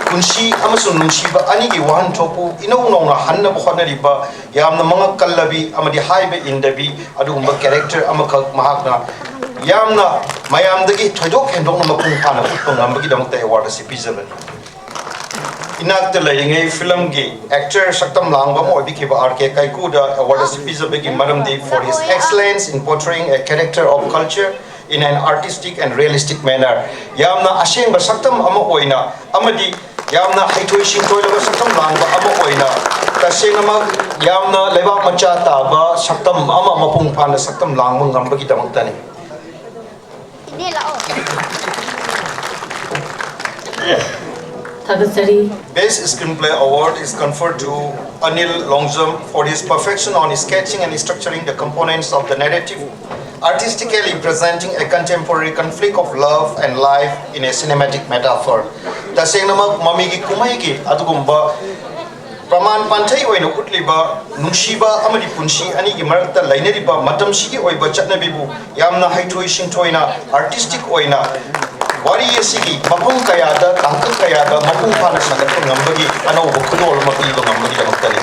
ꯄꯨꯟꯁꯤ ꯑꯃꯁꯨꯡ ꯅꯨꯡꯁꯤꯕ ꯑꯅꯤꯒꯤ ꯋꯥꯍꯟꯊꯣꯛꯄꯨ ꯏꯅꯧ ꯅꯧꯅ ꯍꯟꯅꯕ ꯍꯣꯠꯅꯔꯤꯕ, ꯌꯥꯝꯅ ꯃꯉꯛ ꯀꯜꯂꯕꯤ ꯑꯃꯗꯤ ꯍꯥꯏꯕ ꯏꯟꯗꯕꯤ ꯑꯗꯨꯒꯨꯝꯕ character ꯑꯃꯈꯛ ꯃꯍꯥꯛꯅ ꯌꯥꯝꯅ ꯃꯌꯥꯝꯗꯒꯤ ꯊꯣꯏꯗꯣꯛ ꯍꯦꯟꯗꯣꯛꯅ ꯃꯄꯨꯡ ꯐꯥꯅ ꯎꯠꯄ ꯉꯝꯕꯒꯤꯗꯃꯛꯇ award ꯑꯁꯤ ꯄꯤꯖꯕꯅꯤ꯫ ꯏꯅꯥꯛꯇ ꯂꯩꯔꯤꯉꯩ ꯐꯤꯂꯝꯒꯤ actor, ꯁꯛꯇꯝ ꯂꯥꯡꯕ ꯑꯃ ꯑꯣꯏꯕꯤꯈꯤꯕ ꯑꯥꯔ ꯀꯦ ꯀꯥꯏꯀꯨꯗ award ꯑꯁꯤ ꯄꯤꯖꯕꯒꯤ ꯃꯔꯝꯗꯤ, "For his excellence in portraying a character of culture in an artistic and realistic manner." ꯌꯥꯝꯅ ꯑꯁꯦꯡꯕ ꯁꯛꯇꯝ ꯑꯃ ꯑꯣꯏꯅ ꯑꯃꯗꯤ ꯌꯥꯝꯅ ꯍꯩꯊꯣꯏ ꯁꯤꯡꯊꯣꯏꯔꯕ ꯁꯛꯇꯝ ꯂꯥꯡꯕ ꯑꯃ ꯑꯣꯏꯅ ꯇꯁꯦꯡꯅꯃꯛ ꯌꯥꯝꯅ ꯂꯩꯕꯥꯛ ꯃꯆꯥ ꯇꯥꯕ ꯁꯛꯇꯝ ꯑꯃ ꯃꯄꯨꯡ ꯐꯥꯅ ꯁꯛꯇꯝ ꯂꯥꯡꯕ ꯉꯝꯕꯒꯤꯗꯃꯛꯇꯅꯤ꯫ ꯊꯥꯒꯠꯆꯔꯤ꯫ Best Screenplay Award is conferred to Anil Longjam for his perfection on sketching and structuring the components of the narrative, artistically presenting a contemporary conflict of love and life in a cinematic metaphor. ꯇꯁꯦꯡꯅꯃꯛ ꯃꯃꯤꯒꯤ ꯀꯨꯝꯍꯩꯒꯤ ꯑꯗꯨꯒꯨꯝꯕ ꯄ꯭ꯔꯃꯥꯟ ꯄꯥꯟꯊꯩ ꯑꯣꯏꯅ ꯎꯠꯂꯤꯕ ꯅꯨꯡꯁꯤꯕ ꯑꯃꯗꯤ ꯄꯨꯟꯁꯤ ꯑꯅꯤꯒꯤ ꯃꯔꯛꯇ ꯂꯩꯅꯔꯤꯕ ꯃꯇꯝꯁꯤꯒꯤ ꯑꯣꯏꯕ ꯆꯠꯅꯕꯤꯕꯨ ꯌꯥꯝꯅ ꯍꯩꯊꯣꯏ ꯁꯤꯡꯊꯣꯏꯅ, artistic ꯑꯣꯏꯅ ꯋꯥꯔꯤ ꯑꯁꯤꯒꯤ ꯃꯐꯝ ꯀꯌꯥꯗ, ꯇꯥꯡꯀꯛ ꯀꯌꯥꯗ ꯃꯄꯨꯡ ꯐꯥꯅ ꯁꯟꯒꯠꯄ ꯉꯝꯕꯒꯤ ꯑꯅꯧꯕ ꯈꯨꯗꯣꯜ ꯑꯃ ꯄꯤꯕ ꯉꯝꯕꯒꯤꯗꯃꯛꯇꯅꯤ꯫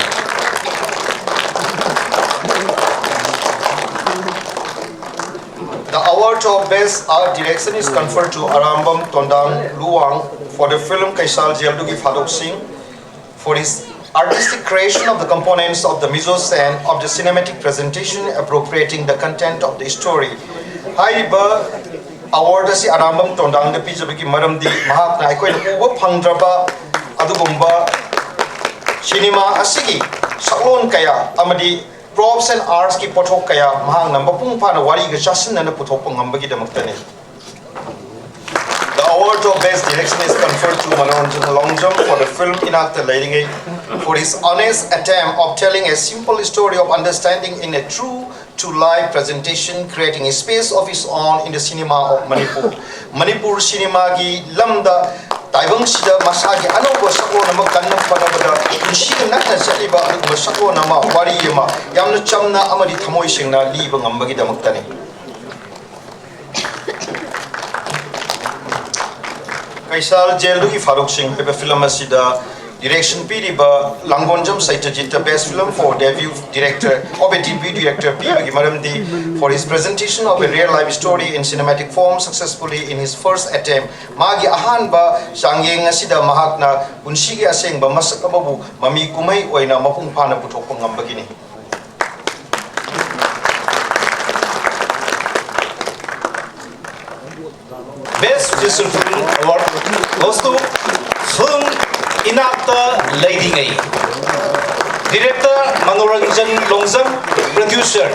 The award of Best Art Direction is conferred to Arambam Tondang Luwang for the film Kaisal Jail ꯑꯗꯨꯒꯤ ꯐꯥꯗꯣꯛꯁꯤꯡ, for his artistic creation of the components of the mise-en-scène of the cinematic presentation appropriating the content of the story. ꯍꯥꯏꯔꯤꯕ award ꯑꯁꯤ ꯑꯔꯥꯝꯕꯝ ꯇꯣꯟꯗꯥꯡꯗ ꯄꯤꯖꯕꯒꯤ ꯃꯔꯝꯗꯤ ꯃꯍꯥꯛꯅ ꯑꯩꯈꯣꯏꯅ ꯎꯕ ꯐꯪꯗ꯭ꯔꯕ ꯑꯗꯨꯒꯨꯝꯕ cinema ꯑꯁꯤꯒꯤ ꯁꯛꯂꯣꯟ ꯀꯌꯥ ꯑꯃꯗꯤ props and artsꯀꯤ ꯄꯣꯠꯊꯣꯛ ꯀꯌꯥ ꯃꯍꯥꯛꯅ ꯃꯄꯨꯡ ꯐꯥꯅ ꯋꯥꯔꯤꯒ ꯆꯥꯁꯤꯟꯅꯅ ꯄꯨꯊꯣꯛꯄ ꯉꯝꯕꯒꯤꯗꯃꯛꯇꯅꯤ꯫ The award of Best Direction is conferred to Manoranjan Longjam for the film Inakta Leiringei for his honest attempt of telling a simple story of understanding in a true to live presentation, creating a space of its own in the cinema of Manipur. Manipur ꯁꯤꯅꯦꯃꯥꯒꯤ ꯂꯝꯗ ꯇꯥꯏꯕꯪꯁꯤꯗ ꯃꯁꯥꯒꯤ ꯑꯅꯧꯕ ꯁꯛꯂꯣꯟ ꯑꯃ ꯀꯟꯅ ꯍꯣꯠꯅꯕꯗ ꯄꯨꯟꯁꯤꯒ ꯅꯛꯅ ꯆꯠꯂꯤꯕ ꯑꯗꯨꯒꯨꯝꯕ ꯁꯛꯂꯣꯟ ꯑꯃ, ꯋꯥꯔꯤ ꯑꯃ ꯌꯥꯝꯅ ꯆꯝꯅ ꯑꯃꯗꯤ ꯊꯃꯣꯏ ꯁꯦꯡꯅ ꯂꯤꯕ ꯉꯝꯕꯒꯤꯗꯃꯛꯇꯅꯤ꯫ ꯀꯩꯁꯥꯜ ꯖꯦꯜꯗꯨꯒꯤ ꯐꯥꯔꯨꯛꯁꯤꯡ ꯍꯥꯏꯕ ꯐꯤꯂꯝ ꯑꯁꯤꯗ ꯗꯤꯔꯦꯛꯁꯟ ꯄꯤꯔꯤꯕ ꯂꯥꯡꯒꯣꯟꯖꯝ ꯁꯩꯇꯖꯤꯠꯇ Best Film for Debut Director of a Debut Director ꯄꯤꯕꯒꯤ ꯃꯔꯝꯗꯤ, for his presentation of a real life story in cinematic form successfully in his first attempt, ꯃꯥꯒꯤ ꯑꯍꯥꯟꯕ ꯆꯥꯡꯌꯦꯡ ꯑꯁꯤꯗ ꯃꯍꯥꯛꯅ ꯄꯨꯟꯁꯤꯒꯤ ꯑꯁꯦꯡꯕ ꯃꯁꯛ ꯑꯃꯕꯨ ꯃꯃꯤ ꯀꯨꯝꯍꯩ ꯑꯣꯏꯅ ꯃꯄꯨꯡ ꯐꯥꯅ ꯄꯨꯊꯣꯛꯄ ꯉꯝꯕꯒꯤꯅꯤ꯫ Best Feature Film Award goes to film Inakta Leidingei. Director Manoranjan Longjam, producer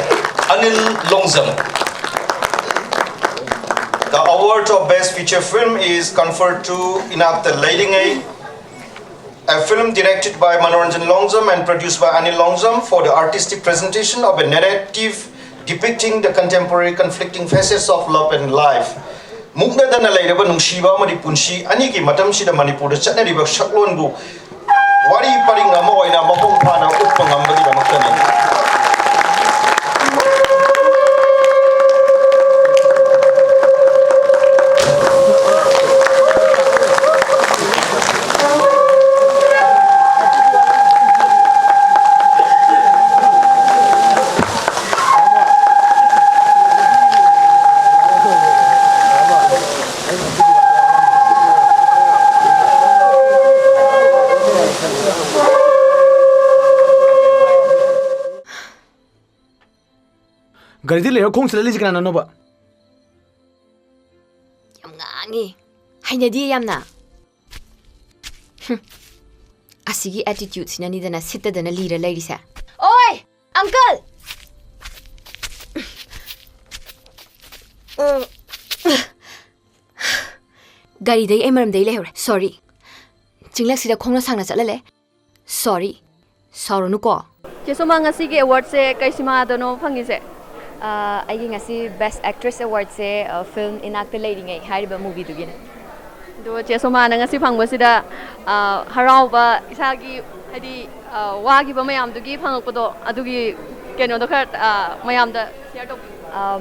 Anil Longjam. The award of Best Feature Film is conferred to Inakta Leidingei, a film directed by Manoranjan Longjam and produced by Anil Longjam, for the artistic presentation of a narrative depicting the contemporary conflicting facets of love and life. ꯃꯨꯛꯅꯗꯅ ꯂꯩꯔꯕ ꯅꯨꯡꯁꯤꯕ ꯑꯃꯗꯤ ꯄꯨꯟꯁꯤ ꯑꯅꯤꯒꯤ ꯃꯇꯝꯁꯤꯗ ꯃꯅꯤꯄꯨꯔꯗ ꯆꯠꯅꯔꯤꯕ ꯁꯛꯂꯣꯟꯕꯨ ꯋꯥꯔꯤ ꯄꯔꯤꯡ ꯑꯃ ꯑꯣꯏꯅ ꯃꯄꯨꯡ ꯐꯥꯅ ꯎꯠꯄ ꯉꯝꯕꯒꯤꯗꯃꯛꯇꯅꯤ꯫ ꯒꯥꯔꯤꯗ ꯂꯩꯔ ꯈꯣꯡ ꯆꯠꯂꯛꯂꯤꯁꯦ ꯀꯅꯥꯅꯅꯣꯕ? ꯌꯥꯝ ꯉꯥꯡꯉꯤ꯫ ꯍꯩꯅꯗꯤꯌꯦ ꯌꯥꯝꯅ꯫ ꯍꯨꯝ꯫ ꯑꯁꯤꯒꯤ attitude ꯁꯤꯅꯅꯤꯗꯅ ꯁꯤꯠꯇꯗꯅ ꯂꯤꯔ ꯂꯩꯔꯤꯁꯦ꯫ ꯑꯣꯏ! Uncle! ꯒꯥꯔꯤꯗꯩ ꯑꯩ ꯃꯔꯝꯗꯩ ꯂꯩꯍꯧꯔꯦ꯫ Sorry꯫ ꯆꯤꯡꯂꯛꯁꯤꯗ ꯈꯣꯡꯅ ꯁꯥꯡꯅ ꯆꯠꯍꯜꯂꯦ꯫ Sorry꯫ ꯁꯥꯎꯔꯅꯨꯀꯣ꯫ ꯆꯦ ꯁꯣꯃꯥ, ꯉꯁꯤꯒꯤ ꯑꯦꯋꯥꯔꯗꯁꯦ ꯀꯩ ꯁꯤꯃꯥꯗꯅꯣ ꯐꯪꯉꯤꯁꯦ? ꯑ, ꯑꯩꯒꯤ ꯉꯁꯤ Best Actress Awardꯁꯦ, ꯑ, film ꯏꯅꯥꯛꯇ ꯂꯩꯔꯤꯉꯩ ꯍꯥꯏꯔꯤꯕ movieꯗꯨꯒꯤꯅꯦ꯫ ꯑꯗꯣ ꯆꯦ ꯁꯣꯃꯥꯅ ꯉꯁꯤ ꯐꯪꯕꯁꯤꯗ, ꯑ, ꯍꯔꯥꯎꯕ, ꯏꯁꯥꯒꯤ ꯍꯥꯏꯗꯤ, ꯑ, ꯋꯥꯈꯤꯕ ꯃꯌꯥꯝꯗꯨꯒꯤ ꯐꯪꯉꯛꯄꯗꯣ, ꯑꯗꯨꯒꯤ ꯀꯩꯅꯣꯗꯣ ꯈꯔ, ꯑ, ꯃꯌꯥꯝꯗ share ꯇꯧꯕꯤꯌꯨ꯫ ꯑ,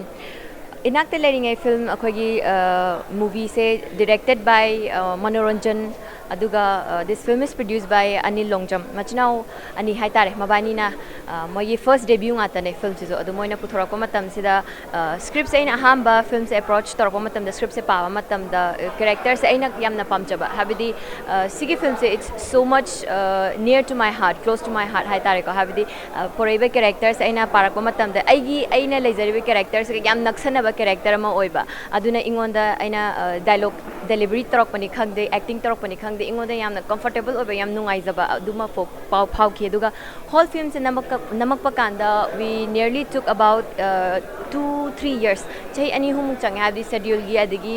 ꯏꯅꯥꯛꯇ ꯂꯩꯔꯤꯉꯩ film ꯑꯩꯈꯣꯏꯒꯤ, ꯑ, movieꯁꯦ directed by, ꯑ, ꯃꯅꯣꯔꯟꯖꯟ, ꯑꯗꯨꯒ, ꯑ, this film is produced by Anil Longjam. ꯃꯆꯤꯟ ꯃꯅꯥꯎ ꯑꯅꯤ ꯍꯥꯏꯇꯥꯔꯦ, ꯃꯕꯥꯅꯤꯅ, ꯑ, ꯃꯣꯏꯒꯤ first debut ꯉꯥꯛꯇꯅꯦ filmꯁꯤꯁꯨ꯫ ꯑꯗꯨ ꯃꯣꯏꯅ ꯄꯨꯊꯣꯔꯛꯄ ꯃꯇꯝꯁꯤꯗ, ꯑ, scriptꯁꯦ ꯑꯩꯅ ꯑꯍꯥꯟꯕ filmꯁꯦ approach ꯇꯧꯔꯛꯄ ꯃꯇꯝꯗ, scriptꯁꯦ ꯄꯥꯕ ꯃꯇꯝꯗ, ꯑ, characterꯁꯦ ꯑꯩꯅ ꯌꯥꯝꯅ ꯄꯥꯝꯖꯕ, ꯍꯥꯏꯕꯗꯤ, ꯑ, ꯁꯤꯒꯤ filmꯁꯦ it's so much, ꯑ, near to my heart, close to my heart ꯍꯥꯏꯇꯥꯔꯦꯀꯣ꯫ ꯍꯥꯏꯕꯗꯤ, ꯑ, ꯄꯣꯔꯛꯏꯕ characterꯁꯦ ꯑꯩꯅ ꯄꯥꯔꯛꯄ ꯃꯇꯝꯗ ꯑꯩꯒꯤ, ꯑꯩꯅ ꯂꯩꯖꯔꯤꯕ characterꯁꯤꯒ ꯌꯥꯝ ꯅꯛꯁꯟꯅꯕ character ꯑꯃ ꯑꯣꯏꯕ꯫ ꯑꯗꯨꯅ ꯑꯩꯉꯣꯟꯗ, ꯑꯩꯅ, ꯑ, dialogue delivery ꯇꯧꯔꯛꯄꯅꯤ ꯈꯪꯗꯦ, acting ꯇꯧꯔꯛꯄꯅꯤ ꯈꯪꯗꯦ, ꯑꯩꯉꯣꯟꯗ ꯌꯥꯝꯅ comfortable ꯑꯣꯏꯕ, ꯌꯥꯝ ꯅꯨꯡꯉꯥꯏꯖꯕ ꯑꯗꯨꯃ ꯄꯣꯛ-, ꯄꯥꯎ ꯐꯥꯎꯈꯤ꯫ ꯑꯗꯨꯒ whole filmꯁꯦ ꯅꯝꯃꯛꯀ-, ꯅꯝꯃꯛꯄ ꯀꯥꯟꯗ we nearly took about, uh, two, three years, ꯆꯍꯤ ꯑꯅꯤ ꯑꯍꯨꯝꯃꯨꯛ ꯆꯪꯉꯦ, ꯍꯥꯏꯕꯗꯤ scheduleꯒꯤ, ꯑꯗꯒꯤ,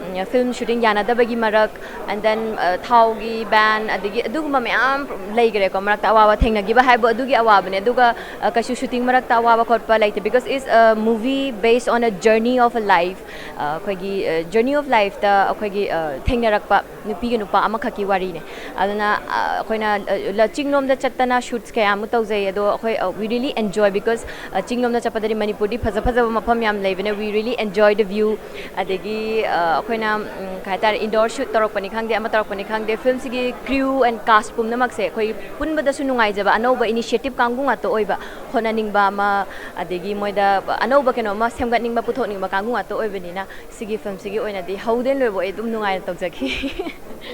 ꯎꯝ, film shooting ꯌꯥꯅꯗꯕꯒꯤ ꯃꯔꯛ, and then, uh, ꯊꯥꯎꯒꯤ ban, ꯑꯗꯒꯤ ꯑꯗꯨꯒꯨꯝꯕ ꯃꯌꯥꯝ ꯂꯩꯈꯔꯦꯀꯣ꯫ ꯃꯔꯛꯇ ꯑꯋꯥꯕ ꯊꯦꯡꯅꯈꯤꯕ ꯍꯥꯏꯕꯨ ꯑꯗꯨꯒꯤ ꯑꯋꯥꯕꯅꯦ꯫ ꯑꯗꯨꯒ, uh, ꯀꯩꯁꯨ shooting ꯃꯔꯛꯇ ꯑꯋꯥꯕ ꯈꯣꯠꯄ ꯂꯩꯇꯦ, because it's a movie based on a journey of a life꯫ ꯑ, ꯑꯩꯈꯣꯏꯒꯤ, ꯑ, journey of lifeꯇ ꯑꯩꯈꯣꯏꯒꯤ, ꯑ, ꯊꯦꯡꯅꯔꯛꯄ ꯅꯨꯄꯤꯒ ꯅꯨꯄꯥ ꯑꯃꯈꯛꯀꯤ ꯋꯥꯔꯤꯅꯦ꯫ ꯑꯗꯨꯅ, ꯑ, ꯑꯩꯈꯣꯏꯅ, ꯑ, ꯂ-, ꯆꯤꯡꯂꯣꯝꯗ ꯆꯠꯇꯅ shoots ꯀꯌꯥ ꯑꯃ ꯇꯧꯖꯩ꯫ ꯑꯗꯣ ꯑꯩꯈꯣꯏ, ꯑ, we really enjoy because, ꯑ, ꯆꯤꯡꯂꯣꯝꯗ ꯆꯠꯄꯗꯗꯤ ꯃꯅꯤꯄꯨꯔꯗꯤ ꯐꯖ ꯐꯖꯕ ꯃꯐꯝ ꯌꯥꯝ ꯂꯩꯕꯅꯦ, we really enjoy the view꯫ ꯑꯗꯒꯤ, ꯑ, ꯑꯩꯈꯣꯏꯅ, ꯎꯝ, ꯀꯩ ꯍꯥꯏꯇꯥꯔꯦ, indoor shoot ꯇꯧꯔꯛꯄꯅꯤ ꯈꯪꯗꯦ, ꯑꯃ ꯇꯧꯔꯛꯄꯅꯤ ꯈꯪꯗꯦ, filmꯁꯤꯒꯤ crew and cast ꯄꯨꯝꯅꯃꯛꯁꯦ ꯑꯩꯈꯣꯏ ꯄꯨꯟꯕꯗꯁꯨ ꯅꯨꯡꯉꯥꯏꯖꯕ, ꯑꯅꯧꯕ initiative ꯀꯥꯡꯕꯨ ꯉꯥꯛꯇ ꯑꯣꯏꯕ, ꯍꯣꯠꯅꯅꯤꯡꯕ ꯑꯃ, ꯑꯗꯒꯤ ꯃꯣꯏꯗ ꯑꯅꯧꯕ ꯀꯩꯅꯣ ꯑꯃ ꯁꯦꯝꯒꯠꯅꯤꯡꯕ, ꯄꯨꯊꯣꯛꯅꯤꯡꯕ ꯀꯥꯡꯕꯨ ꯉꯥꯛꯇ ꯑꯣꯏꯕꯅꯤꯅ, ꯁꯤꯒꯤ filmꯁꯤꯒꯤ ꯑꯣꯏꯅꯗꯤ ꯍꯧꯗꯦ ꯂꯣꯏꯕ ꯑꯩ ꯑꯗꯨꯝ ꯅꯨꯡꯉꯥꯏꯅ ꯇꯧꯖꯈꯤ꯫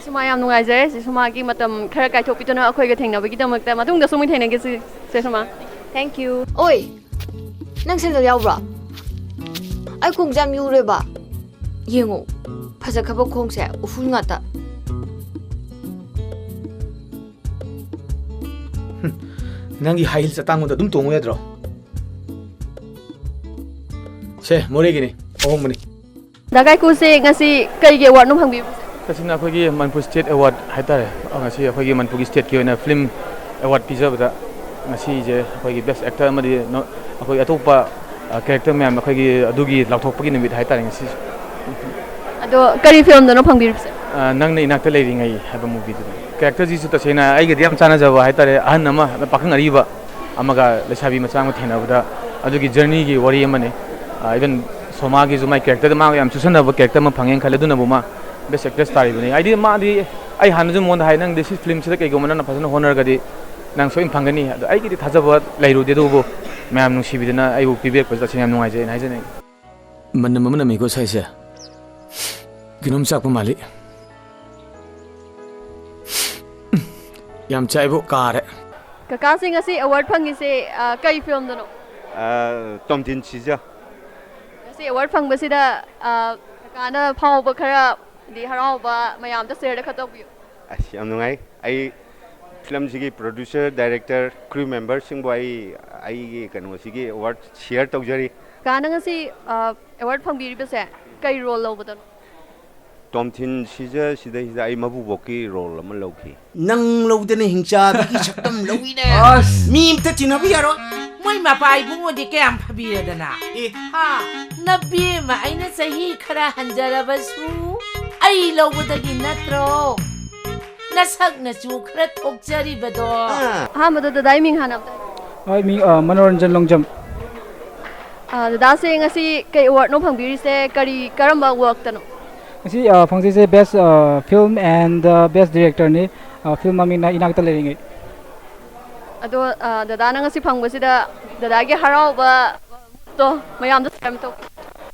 ꯁꯨꯃꯥ, ꯌꯥꯝ ꯅꯨꯡꯉꯥꯏꯖꯔꯦ꯫ ꯁꯤ ꯁꯨꯃꯥꯒꯤ ꯃꯇꯝ ꯈꯔ ꯀꯥꯏꯊꯣꯛꯄꯤꯗꯨꯅ ꯑꯩꯈꯣꯏꯒ ꯊꯦꯡꯅꯕꯒꯤꯗꯃꯛꯇ꯫ ꯃꯇꯨꯡꯗꯁꯨ ꯑꯃꯨꯛ ꯊꯦꯡꯅꯈꯤꯁꯤ, ꯁꯦ ꯁꯨꯃꯥ꯫ Thank you. ꯑꯣꯏ, ꯅꯪ ꯁꯦꯟꯗꯜ ꯌꯥꯎꯕ꯭ꯔꯣ? ꯑꯩ ꯈꯣꯡꯁꯦ ꯌꯥꯝ ꯌꯨꯔꯦꯕ꯫ ꯌꯦꯡꯉꯣ, ꯐꯖꯈ꯭ꯔꯕ ꯈꯣꯡꯁꯦ ꯎꯐꯨꯜ ꯉꯥꯛꯇ꯫ ꯅꯪꯒꯤ high heels ꯑꯇꯥꯡꯕꯗꯣ ꯑꯗꯨꯝ ꯇꯣꯡꯉꯨ ꯌꯥꯗ꯭ꯔꯣ? ꯁꯦ, ꯃꯣꯔꯦꯒꯤꯅꯤ, ꯑꯍꯣꯡꯕꯅꯤ꯫ ꯗꯥ ꯀꯥꯏꯀꯨꯁꯦ ꯉꯁꯤ ꯀꯩꯒꯤ awardꯅꯣ ꯐꯪꯕꯤꯕꯁꯦ? ꯉꯁꯤꯅ ꯑꯩꯈꯣꯏꯒꯤ ꯃꯅꯤꯄꯨꯔ state award ꯍꯥꯏꯇꯥꯔꯦ, ꯉꯁꯤ ꯑꯩꯈꯣꯏꯒꯤ ꯃꯅꯤꯄꯨꯔꯒꯤ stateꯀꯤ ꯑꯣꯏꯅ film award ꯄꯤꯖꯕꯗ ꯉꯁꯤꯁꯦ ꯑꯩꯈꯣꯏꯒꯤ best actor ꯑꯃꯗꯤ ꯅꯣ-, ꯑꯩꯈꯣꯏ ꯑꯇꯣꯞꯄ, ꯑ, character ꯃꯌꯥꯝ ꯑꯩꯈꯣꯏꯒꯤ ꯑꯗꯨꯒꯤ ꯂꯥꯎꯊꯣꯛꯄꯒꯤ ꯅꯨꯃꯤꯠ ꯍꯥꯏꯇꯥꯔꯦ ꯉꯁꯤꯁꯦ꯫ ꯑꯗꯣ ꯀꯔꯤ ꯐꯤꯂꯝꯗꯅꯣ ꯐꯪꯕꯤꯔꯤꯕꯁꯦ? ꯑ, ꯅꯪꯅ ꯏꯅꯥꯛꯇ ꯂꯩꯔꯤꯉꯩ ꯍꯥꯏꯕ movieꯗꯨꯅꯤ꯫ Characterꯁꯤꯁꯨ ꯇꯁꯦꯡꯅ ꯑꯩꯒꯗꯤ ꯌꯥꯝ ꯆꯥꯟꯅꯖꯕ ꯍꯥꯏꯇꯥꯔꯦ, ꯑꯍꯟ ꯑꯃ, ꯄꯥꯈꯪ ꯑꯔꯤꯕ ꯑꯃꯒ ꯂꯩꯁꯥꯕꯤ ꯃꯆꯥ ꯑꯃ ꯊꯦꯡꯅꯕꯗ ꯑꯗꯨꯒꯤ journeyꯒꯤ ꯋꯥꯔꯤ ꯑꯃꯅꯤ꯫ ꯑ, even ꯁꯣꯃꯥꯒꯤꯁꯨ ꯃꯥꯏ characterꯗ ꯃꯥꯒ ꯌꯥꯝ ꯆꯨꯁꯟꯅꯕ character ꯑꯃ ꯐꯪꯉꯦꯅ ꯈꯜꯂꯦ, ꯑꯗꯨꯅꯕꯨ ꯃꯥ best actress ꯇꯥꯔꯤꯕꯅꯤ꯫ ꯍꯥꯏꯗꯤ ꯃꯥꯗꯤ, ꯑꯩ ꯍꯥꯟꯅꯁꯨ ꯃꯉꯣꯟꯗ ꯍꯥꯏ, "ꯅꯪꯗꯤ ꯁꯤ filmꯁꯤꯗ ꯀꯩꯒꯨꯝꯕ ꯅꯪꯅ ꯐꯖꯅ ꯍꯣꯠꯅꯔꯒꯗꯤ ꯅꯪ ꯁꯣꯏꯅ ꯐꯪꯒꯅꯤ"꯫ ꯑꯗꯣ ꯑꯩꯒꯤꯗꯤ ꯊꯥꯖꯕ ꯂꯩꯔꯨꯗꯦ, ꯑꯗꯨꯕꯨ ꯃꯌꯥꯝ ꯅꯨꯡꯁꯤꯕꯤꯗꯅ ꯑꯩꯕꯨ ꯄꯤꯕꯤꯔꯛꯄꯁꯦ ꯇꯁꯦꯡꯅ ꯌꯥꯝ ꯅꯨꯡꯉꯥꯏꯖꯩꯅ ꯍꯥꯏꯖꯅꯤꯡꯉꯤ꯫ ꯃꯅꯝ ꯑꯃ ꯅꯝꯃꯤꯀꯣ ꯁꯥꯏꯁꯦ꯫ ꯀꯩꯅꯣꯝ ꯆꯥꯛꯄ ꯃꯥꯜꯂꯤ꯫ ꯌꯥꯝ ꯆꯥꯏꯕꯨ ꯀꯥꯔꯦ꯫ ꯀꯀꯥꯁꯦ ꯉꯁꯤ award ꯐꯪꯉꯤꯁꯦ, ꯑ, ꯀꯩ filmꯗꯅꯣ? ꯑ, ꯇꯣꯝꯊꯤꯟ ꯁꯤꯖ꯫ ꯉꯁꯤ award ꯐꯪꯕꯁꯤꯗ, ꯑ, ꯀꯀꯥꯅ ꯐꯥꯎꯕ ꯈꯔ, ꯑꯗꯩ ꯍꯔꯥꯎꯕ ꯃꯌꯥꯝꯗ shareꯗ ꯈꯔ ꯇꯧꯕꯤꯌꯨ꯫ ꯑꯁ, ꯌꯥꯝ ꯅꯨꯡꯉꯥꯏ꯫ ꯑꯩ filmꯁꯤꯒꯤ producer, director, crew memberꯁꯤꯡꯕꯨ ꯑꯩ ꯑꯩꯒꯤ ꯀꯩꯅꯣꯁꯤꯒꯤ award share ꯇꯧꯖꯔꯤ꯫ ꯀꯀꯥꯅ ꯉꯁꯤ, ꯑ, award ꯐꯪꯕꯤꯔꯤꯕꯁꯦ ꯀꯩ role ꯂꯧꯕꯗꯅꯣ? ꯇꯣꯝꯊꯤꯟ ꯁꯤꯖ ꯁꯤꯗꯩꯁꯤꯗ ꯑꯩ ꯃꯄꯨꯕꯣꯛꯀꯤ role ꯑꯃ ꯂꯧꯈꯤ꯫ ꯅꯪ ꯂꯧꯗꯅ ꯍꯤꯡꯆꯥꯕꯒꯤ ꯁꯛꯇꯝ ꯂꯧꯏꯅꯦ꯫ ꯑꯁ! ꯃꯤ ꯑꯝꯇ ꯇꯤꯟꯅꯕ ꯌꯥꯔꯣꯏ꯫ ꯃꯣꯏ ꯃꯄꯥ ꯏꯕꯨꯡꯉꯣꯗꯤ ꯀꯌꯥꯝ ꯐꯕꯤꯔꯗꯅ꯫ ꯑꯦ, ꯍꯥ? ꯅꯕꯦꯝꯃ ꯑꯩꯅ ꯆꯍꯤ ꯈꯔ ꯍꯟꯖꯔꯕꯁꯨ ꯑꯩ ꯂꯧꯕꯗꯒꯤ ꯅꯠꯇ꯭ꯔꯣ ꯅꯁꯛ ꯅꯆꯨ ꯈꯔ ꯊꯣꯛꯆꯔꯤꯕꯗꯣ? ꯑꯥ꯫ ꯑꯍꯥꯟꯕꯗ ꯗꯗꯥꯏ ꯃꯤꯡ ꯍꯥꯟꯅ ꯑꯝꯇ ꯍꯥꯏꯕꯤꯌꯨ꯫ ꯍꯣꯏ, ꯃꯤꯡ, ꯑ, ꯃꯅꯣꯔꯟꯖꯟ ꯂꯣꯡꯖꯝ꯫ ꯑ, ꯗꯗꯥꯁꯦ ꯉꯁꯤ ꯀꯩ awardꯅꯣ ꯐꯪꯕꯤꯔꯤꯁꯦ? ꯀꯔꯤ, ꯀꯔꯝꯕ workꯇꯅꯣ? ꯉꯁꯤ, ꯑ, ꯐꯪꯖꯩꯁꯦ best, ꯑ, film and, ꯑ, best directorꯅꯤ꯫ ꯑ, film ꯃꯃꯤꯡꯅ ꯏꯅꯥꯛꯇ ꯂꯩꯔꯤꯉꯩ꯫ ꯑꯗꯣ, ꯑ, ꯗꯗꯥꯅ ꯉꯁꯤ ꯐꯪꯕꯁꯤꯗ ꯗꯗꯥꯒꯤ ꯍꯔꯥꯎꯕꯗꯣ ꯃꯌꯥꯝꯗ share ꯑꯝꯇ ꯇꯧꯕꯤꯌꯨ꯫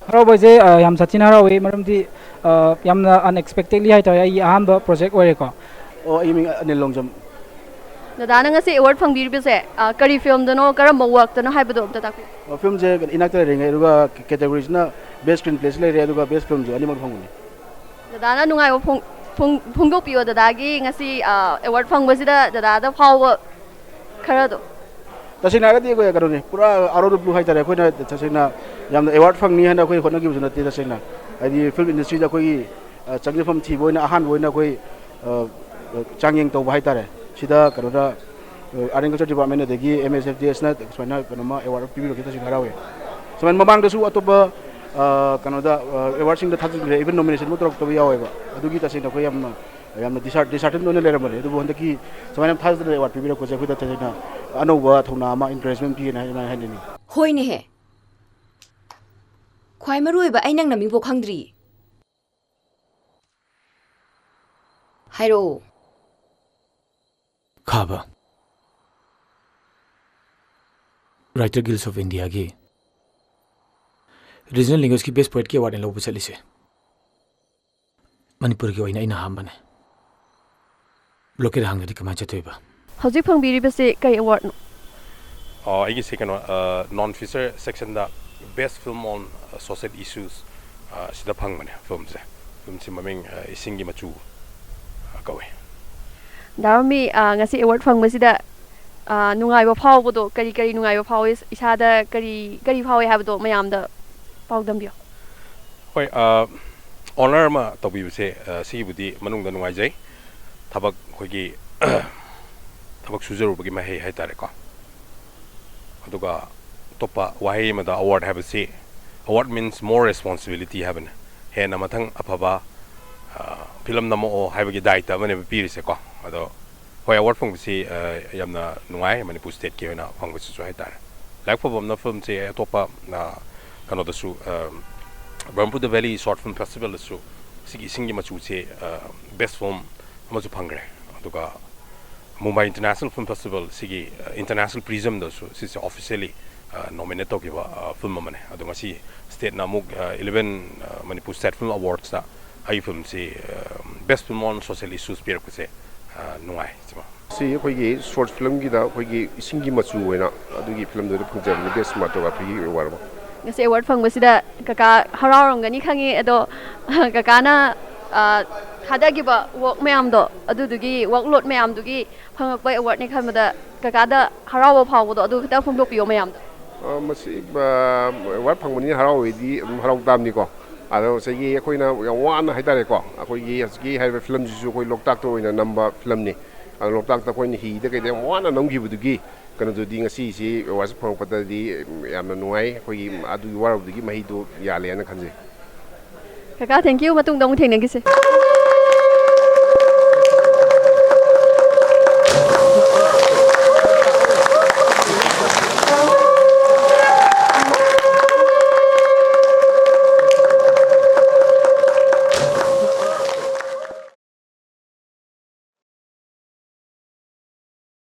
ꯍꯔꯥꯎꯕꯁꯦ, ꯑ, ꯌꯥꯝ ꯁꯥꯊꯤꯅ ꯍꯔꯥꯎꯋꯤ, ꯃꯔꯝꯗꯤ, ꯑ, ꯌꯥꯝꯅ unexpectedly ꯍꯥꯏꯇꯥꯔꯦ, ꯑꯩꯒꯤ ꯑꯍꯥꯟꯕ project ꯑꯣꯏꯔꯦꯀꯣ꯫ ꯑꯣ, ꯑꯩꯒꯤ ꯃꯤꯡ ꯑꯅꯤꯜ ꯂꯣꯡꯖꯝ꯫ ꯗꯗꯥꯅ ꯉꯁꯤ award ꯐꯪꯕꯤꯔꯤꯕꯁꯦ, ꯑ, ꯀꯔꯤ filmꯗꯅꯣ, ꯀꯔꯝꯕ workꯇꯅꯣ ꯍꯥꯏꯕꯗꯣ ꯑꯝꯇ ꯇꯥꯛꯄꯤꯌꯨ꯫ ꯑꯣ, filmꯁꯦ ꯏꯅꯥꯛꯇ ꯂꯩꯔꯤꯉꯩ, ꯑꯗꯨꯒ categoryꯁꯤꯅ best screenplayꯁꯨ ꯂꯩꯔꯦ, ꯑꯗꯨꯒ best filmꯁꯨ ꯑꯅꯤꯃꯛ ꯐꯪꯕꯅꯤ꯫ ꯗꯗꯥꯅ ꯅꯨꯡꯉꯥꯏꯕ ꯐꯣꯡ-, ꯐꯣꯡ-, ꯐꯣꯡꯗꯣꯛꯄꯤꯌꯣ ꯗꯗꯥꯒꯤ ꯉꯁꯤ, ꯑ, award ꯐꯪꯕꯁꯤꯗ ꯗꯗꯥꯗ ꯐꯥꯎꯕ ꯈꯔꯗꯣ꯫ ꯇꯁꯦꯡꯅ ꯍꯥꯏꯔꯒꯗꯤ ꯑꯩꯈꯣꯏ ꯀꯩꯅꯣꯅꯤ, ꯄꯨꯔꯥ out of the blue ꯍꯥꯏꯇꯥꯔꯦ꯫ ꯑꯩꯈꯣꯏꯅ ꯇꯁꯦꯡꯅ ꯌꯥꯝꯅ award ꯐꯪꯅꯤ ꯍꯥꯏꯅ ꯑꯩꯈꯣꯏ ꯍꯣꯠꯅꯈꯤꯕꯁꯨ ꯅꯠꯇꯦ꯫ ꯇꯁꯦꯡꯅ ꯍꯥꯏꯗꯤ film industryꯗ ꯑꯩꯈꯣꯏꯒꯤ, ꯑ, ꯆꯪꯖꯐꯝ ꯊꯤꯕ ꯑꯣꯏꯅ ꯑꯍꯥꯟꯕ ꯑꯣꯏꯅ ꯑꯩꯈꯣꯏ, ꯑ, ꯑ, ꯆꯥꯡꯌꯦꯡ ꯇꯧꯕ ꯍꯥꯏꯇꯥꯔꯦ꯫ ꯁꯤꯗ ꯀꯩꯅꯣꯗ ꯑꯥꯔꯠ ꯑꯦꯟ ꯀꯜꯆꯔ ꯗꯤꯄꯥꯔꯠꯃꯦꯟ ꯑꯗꯒꯤ ꯑꯦꯝ ꯑꯦꯁ ꯑꯦꯐ ꯗꯤ ꯑꯦꯁꯅ ꯁꯨꯃꯥꯏꯅ ꯀꯩꯅꯣꯃ ꯑꯦꯋꯥꯔꯗ ꯄꯤꯕꯤꯔꯛꯄꯁꯦ ꯇꯁꯦꯡꯅ ꯍꯔꯥꯎꯋꯦ꯫ ꯁꯨꯃꯥꯏꯅ ꯃꯃꯥꯡꯗꯁꯨ ꯑꯇꯣꯞꯄ ꯑ, ꯀꯩꯅꯣꯗ ꯑꯦꯋꯥꯔꯗꯁꯤꯡꯗ ꯊꯥꯖꯤꯟꯈ꯭ꯔꯦ, ꯏꯚꯟ ꯅꯣꯃꯤꯅꯦꯁꯟꯕꯨ ꯇꯧꯔꯛꯇꯕ ꯌꯥꯎꯋꯦꯕ꯫ ꯑꯗꯨꯒꯤ ꯇꯁꯦꯡꯅ ꯑꯩꯈꯣꯏ ꯌꯥꯝꯅ ꯌꯥꯝꯅ ꯗꯤꯁꯍꯥꯔꯇꯦꯟ ꯑꯣꯏꯅ ꯂꯩꯔꯝꯕꯅꯦ꯫ ꯑꯗꯨꯕꯨ ꯍꯟꯗꯛꯀꯤ ꯁꯨꯃꯥꯏꯅ ꯊꯥꯖꯗꯅ ꯑꯦꯋꯥꯔꯗ ꯄꯤꯕꯤꯔꯛꯄꯁꯦ ꯑꯩꯈꯣꯏꯗ ꯇꯁꯦꯡꯅ ꯑꯅꯧꯕ ꯊꯧꯅꯥ ꯑꯃ, ꯏꯟꯀꯔꯦꯖꯃꯦꯟ ꯄꯤꯌꯦꯅ ꯑꯩꯅ ꯍꯥꯏꯅꯤꯡꯉꯤ꯫ ꯍꯣꯏꯅꯦꯍꯦ, ꯈ꯭ꯋꯥꯏ ꯃꯔꯨ ꯑꯣꯏꯕ ꯑꯩ ꯅꯪ ꯅꯃꯤꯡꯐꯥꯎ ꯈꯪꯗ꯭ꯔꯤ꯫ ꯍꯥꯏꯔꯛꯑꯣ꯫ ꯈꯥꯕ꯫ Writer Guild of Indiaꯒꯤ Regional Languageꯀꯤ Best Poetꯀꯤ Awardꯅꯦ ꯂꯧꯕ ꯆꯠꯂꯤꯁꯦ꯫ ꯃꯅꯤꯄꯨꯔꯒꯤ ꯑꯣꯏꯅ ꯑꯩꯅ ꯑꯍꯥꯟꯕꯅꯦ꯫ ꯂꯣꯀꯦꯜ ꯍꯥꯡꯗꯗꯤ ꯀꯃꯥꯏꯅ ꯆꯠꯇꯣꯏꯕ? ꯍꯧꯖꯤꯛ ꯐꯪꯕꯤꯔꯤꯕꯁꯤ ꯀꯩ ꯑꯦꯋꯥꯔꯗꯅꯣ? ꯑꯣ, ꯑꯩꯒꯤꯁꯦ ꯀꯩꯅꯣ, ꯑ, ꯅꯣꯟ feature ꯁꯦꯛꯁꯟꯗ Best Film on Social Issues, ꯑ, ꯁꯤꯗ ꯐꯪꯕꯅꯦ ꯐꯤꯂꯝꯁꯦ꯫ ꯐꯤꯂꯝꯁꯤ ꯃꯃꯤꯡ, ꯑ, ꯏꯁꯤꯡꯒꯤ ꯃꯆꯨ, ꯑ, ꯀꯧꯋꯦ꯫ ꯗꯥ ꯔꯣꯃꯤ, ꯑ, ꯉꯁꯤ ꯑꯦꯋꯥꯔꯗ ꯐꯪꯕꯁꯤꯗ, ꯑ, ꯅꯨꯡꯉꯥꯏꯕ ꯐꯥꯎꯕꯗꯣ, ꯀꯔꯤ ꯀꯔꯤ ꯅꯨꯡꯉꯥꯏꯕ ꯐꯥꯎꯏ, ꯏꯁꯥꯗ ꯀꯔꯤ ꯀꯔꯤ ꯐꯥꯎꯏ ꯍꯥꯏꯕꯗꯣ ꯃꯌꯥꯝꯗ ꯄꯥꯎꯗꯝꯕꯤꯌꯣ꯫ ꯍꯣꯏ, ꯑ, ꯑꯣꯅꯔ ꯑꯃ ꯇꯧꯕꯤꯕꯁꯦ, ꯑ, ꯁꯤꯒꯤꯕꯨꯗꯤ ꯃꯅꯨꯡꯗ ꯅꯨꯡꯉꯥꯏꯖꯩ꯫ ꯊꯕꯛ ꯑꯩꯈꯣꯏꯒꯤ ꯊꯕꯛ ꯁꯨꯖꯔꯨꯕꯒꯤ ꯃꯍꯩ ꯍꯥꯏꯇꯥꯔꯦꯀꯣ꯫ ꯑꯗꯨꯒ ꯑꯇꯣꯞꯄ ꯋꯥꯍꯩ ꯑꯃꯗ ꯑꯦꯋꯥꯔꯗ ꯍꯥꯏꯕꯁꯤ, award means more responsibility ꯍꯥꯏꯕꯅꯤ꯫ ꯍꯦꯟꯅ ꯃꯊꯪ ꯑꯐꯕ, ꯑ, ꯐꯤꯂꯝ ꯅꯝꯃꯛꯑꯣ ꯍꯥꯏꯕꯒꯤ ꯗꯥꯏꯇ ꯑꯃꯅꯦꯕ ꯄꯤꯔꯤꯁꯦꯀꯣ꯫ ꯑꯗꯣ ꯍꯣꯏ, ꯑꯦꯋꯥꯔꯗ ꯐꯪꯕꯁꯤ, ꯑ, ꯌꯥꯝꯅ ꯅꯨꯡꯉꯥꯏ, ꯃꯅꯤꯄꯨꯔ ꯁ꯭ꯇꯦꯠꯀꯤ ꯑꯣꯏꯅ ꯐꯪꯕꯁꯤꯁꯨ ꯍꯥꯏꯇꯥꯔꯦ꯫ ꯂꯥꯏꯕꯛ ꯐꯕ ꯑꯃꯅ ꯐꯤꯂꯝꯁꯦ ꯑꯇꯣꯞꯄ, ꯑ, ꯀꯩꯅꯣꯗꯁꯨ, ꯑ, ꯕ꯭ꯔꯍꯃꯄꯨꯇ꯭ꯔ ꯚꯦꯂꯤ ꯁꯣꯔꯠ ꯐꯤꯂꯝ ꯐꯦꯁꯇꯤꯚꯦꯜꯗꯁꯨ ꯁꯤꯒꯤ ꯏꯁꯤꯡꯒꯤ ꯃꯆꯨꯁꯦ, ꯑ, ꯕꯦꯁ ꯐꯤꯂꯝ ꯑꯃꯁꯨ ꯐꯪꯈ꯭ꯔꯦ꯫ ꯑꯗꯨꯒ ꯃꯨꯝꯕꯥꯏ ꯏꯟꯇꯔꯅꯦꯁꯅꯦꯜ ꯐꯤꯂꯝ ꯐꯦꯁꯇꯤꯚꯦꯜ, ꯁꯤꯒꯤ, ꯑ, ꯏꯟꯇꯔꯅꯦꯁꯅꯦꯜ ꯄ꯭ꯔꯤꯖꯝꯗꯁꯨ ꯁꯤꯁꯦ ꯑꯣꯐꯤꯁꯤꯌꯦꯜꯂꯤ, ꯑ, ꯅꯣꯃꯤꯅꯦꯠ ꯇꯧꯈꯤꯕ, ꯑ, ꯐꯤꯂꯝ ꯑꯃꯅꯦ꯫ ꯑꯗꯣ ꯉꯁꯤ ꯁ꯭ꯇꯦꯠꯅ ꯑꯃꯨꯛ, ꯑ, ꯏꯂꯦꯚꯦꯟ, ꯑ, ꯃꯅꯤꯄꯨꯔ ꯁ꯭ꯇꯦꯠ ꯐꯤꯂꯝ ꯑꯦꯋꯥꯔꯗꯁꯇ ꯑꯩ ꯐꯤꯂꯝꯁꯤ, ꯑ, ꯕꯦꯁ ꯐꯤꯂꯝ ꯑꯣꯟ ꯁꯣꯁꯤꯌꯦꯜ ꯏꯁꯨꯁ ꯄꯤꯔꯛꯄꯁꯦ, ꯑ, ꯅꯨꯡꯉꯥꯏ꯫ ꯁꯤꯃ꯫ ꯁꯤ ꯑꯩꯈꯣꯏꯒꯤ ꯁꯣꯔꯠ ꯐꯤꯂꯝꯒꯤꯗ ꯑꯩꯈꯣꯏꯒꯤ ꯏꯁꯤꯡꯒꯤ ꯃꯆꯨ ꯑꯣꯏꯅ ꯑꯗꯨꯒꯤ ꯐꯤꯂꯝꯗꯨꯗ ꯐꯪꯖꯕꯅꯤ, ꯕꯦꯁ ꯁꯤꯅꯦꯃꯥꯇꯣꯒ꯭ꯔꯥꯐꯤꯒꯤ ꯑꯦꯋꯥꯔꯗ ꯑꯃ꯫ ꯉꯁꯤ ꯑꯦꯋꯥꯔꯗ ꯐꯪꯕꯁꯤꯗ ꯀꯀꯥ ꯍꯔꯥꯎꯔꯝꯒꯅꯤ ꯈꯪꯉꯤ, ꯑꯗꯣ ꯀꯀꯥꯅ, ꯑ, ꯊꯥꯗꯈꯤꯕ ꯋꯥꯔꯛ ꯃꯌꯥꯝꯗꯣ, ꯑꯗꯨꯗꯨꯒꯤ ꯋꯥꯔꯛ ꯂꯣꯗ ꯃꯌꯥꯝꯗꯨꯒꯤ ꯐꯪꯉꯛꯄ ꯑꯦꯋꯥꯔꯗꯅꯤ ꯈꯟꯕꯗ ꯀꯀꯥꯗ ꯍꯔꯥꯎꯕ ꯐꯥꯎꯕꯗꯣ ꯑꯗꯨ ꯈꯤꯇꯪ ꯐꯣꯡꯗꯣꯛꯄꯤꯌꯣ ꯃꯌꯥꯝꯗ꯫ ꯑ, ꯃꯁꯤ, ꯑ, ꯑꯦꯋꯥꯔꯗ ꯐꯪꯕꯅꯤꯅ ꯍꯔꯥꯎꯕꯩꯗꯤ ꯑꯗꯨꯝ ꯍꯔꯥꯎ ꯇꯥꯕꯅꯤꯀꯣ꯫ ꯑꯗꯣ ꯉꯁꯥꯏꯒꯤ ꯑꯩꯈꯣꯏꯅ ꯌꯥꯝ ꯋꯥꯅ ꯍꯥꯏꯇꯥꯔꯦꯀꯣ, ꯑꯩꯈꯣꯏꯒꯤ ꯍꯧꯖꯤꯛꯀꯤ ꯍꯥꯏꯔꯤꯕ ꯐꯤꯂꯝꯁꯤꯁꯨ ꯑꯩꯈꯣꯏ ꯂꯣꯛꯇꯥꯛꯇ ꯑꯣꯏꯅ ꯅꯝꯕ ꯐꯤꯂꯝꯅꯤ꯫ ꯑ, ꯂꯣꯛꯇꯥꯛꯇ ꯑꯩꯈꯣꯏꯅ ꯍꯤꯗ ꯀꯩꯗ ꯌꯥꯝ ꯋꯥꯅ ꯅꯝꯈꯤꯕꯗꯨꯒꯤ ꯀꯩꯅꯣꯗꯨꯗꯤ ꯉꯁꯤꯁꯤ ꯑꯦꯋꯥꯔꯗꯁꯦ ꯐꯪꯉꯛꯄꯗꯗꯤ ꯌꯥꯝꯅ ꯅꯨꯡꯉꯥꯏ꯫ ꯑꯩꯈꯣꯏꯒꯤ ꯑꯗꯨꯒꯤ ꯋꯥꯔꯧꯕꯗꯨꯒꯤ ꯃꯍꯩꯗꯨ ꯌꯥꯜꯂꯦꯅ ꯈꯟꯖꯩ꯫ ꯀꯀꯥ, thank you꯫ ꯃꯇꯨꯡꯗ ꯑꯃꯨꯛ ꯊꯦꯡꯅꯈꯤꯁꯦ꯫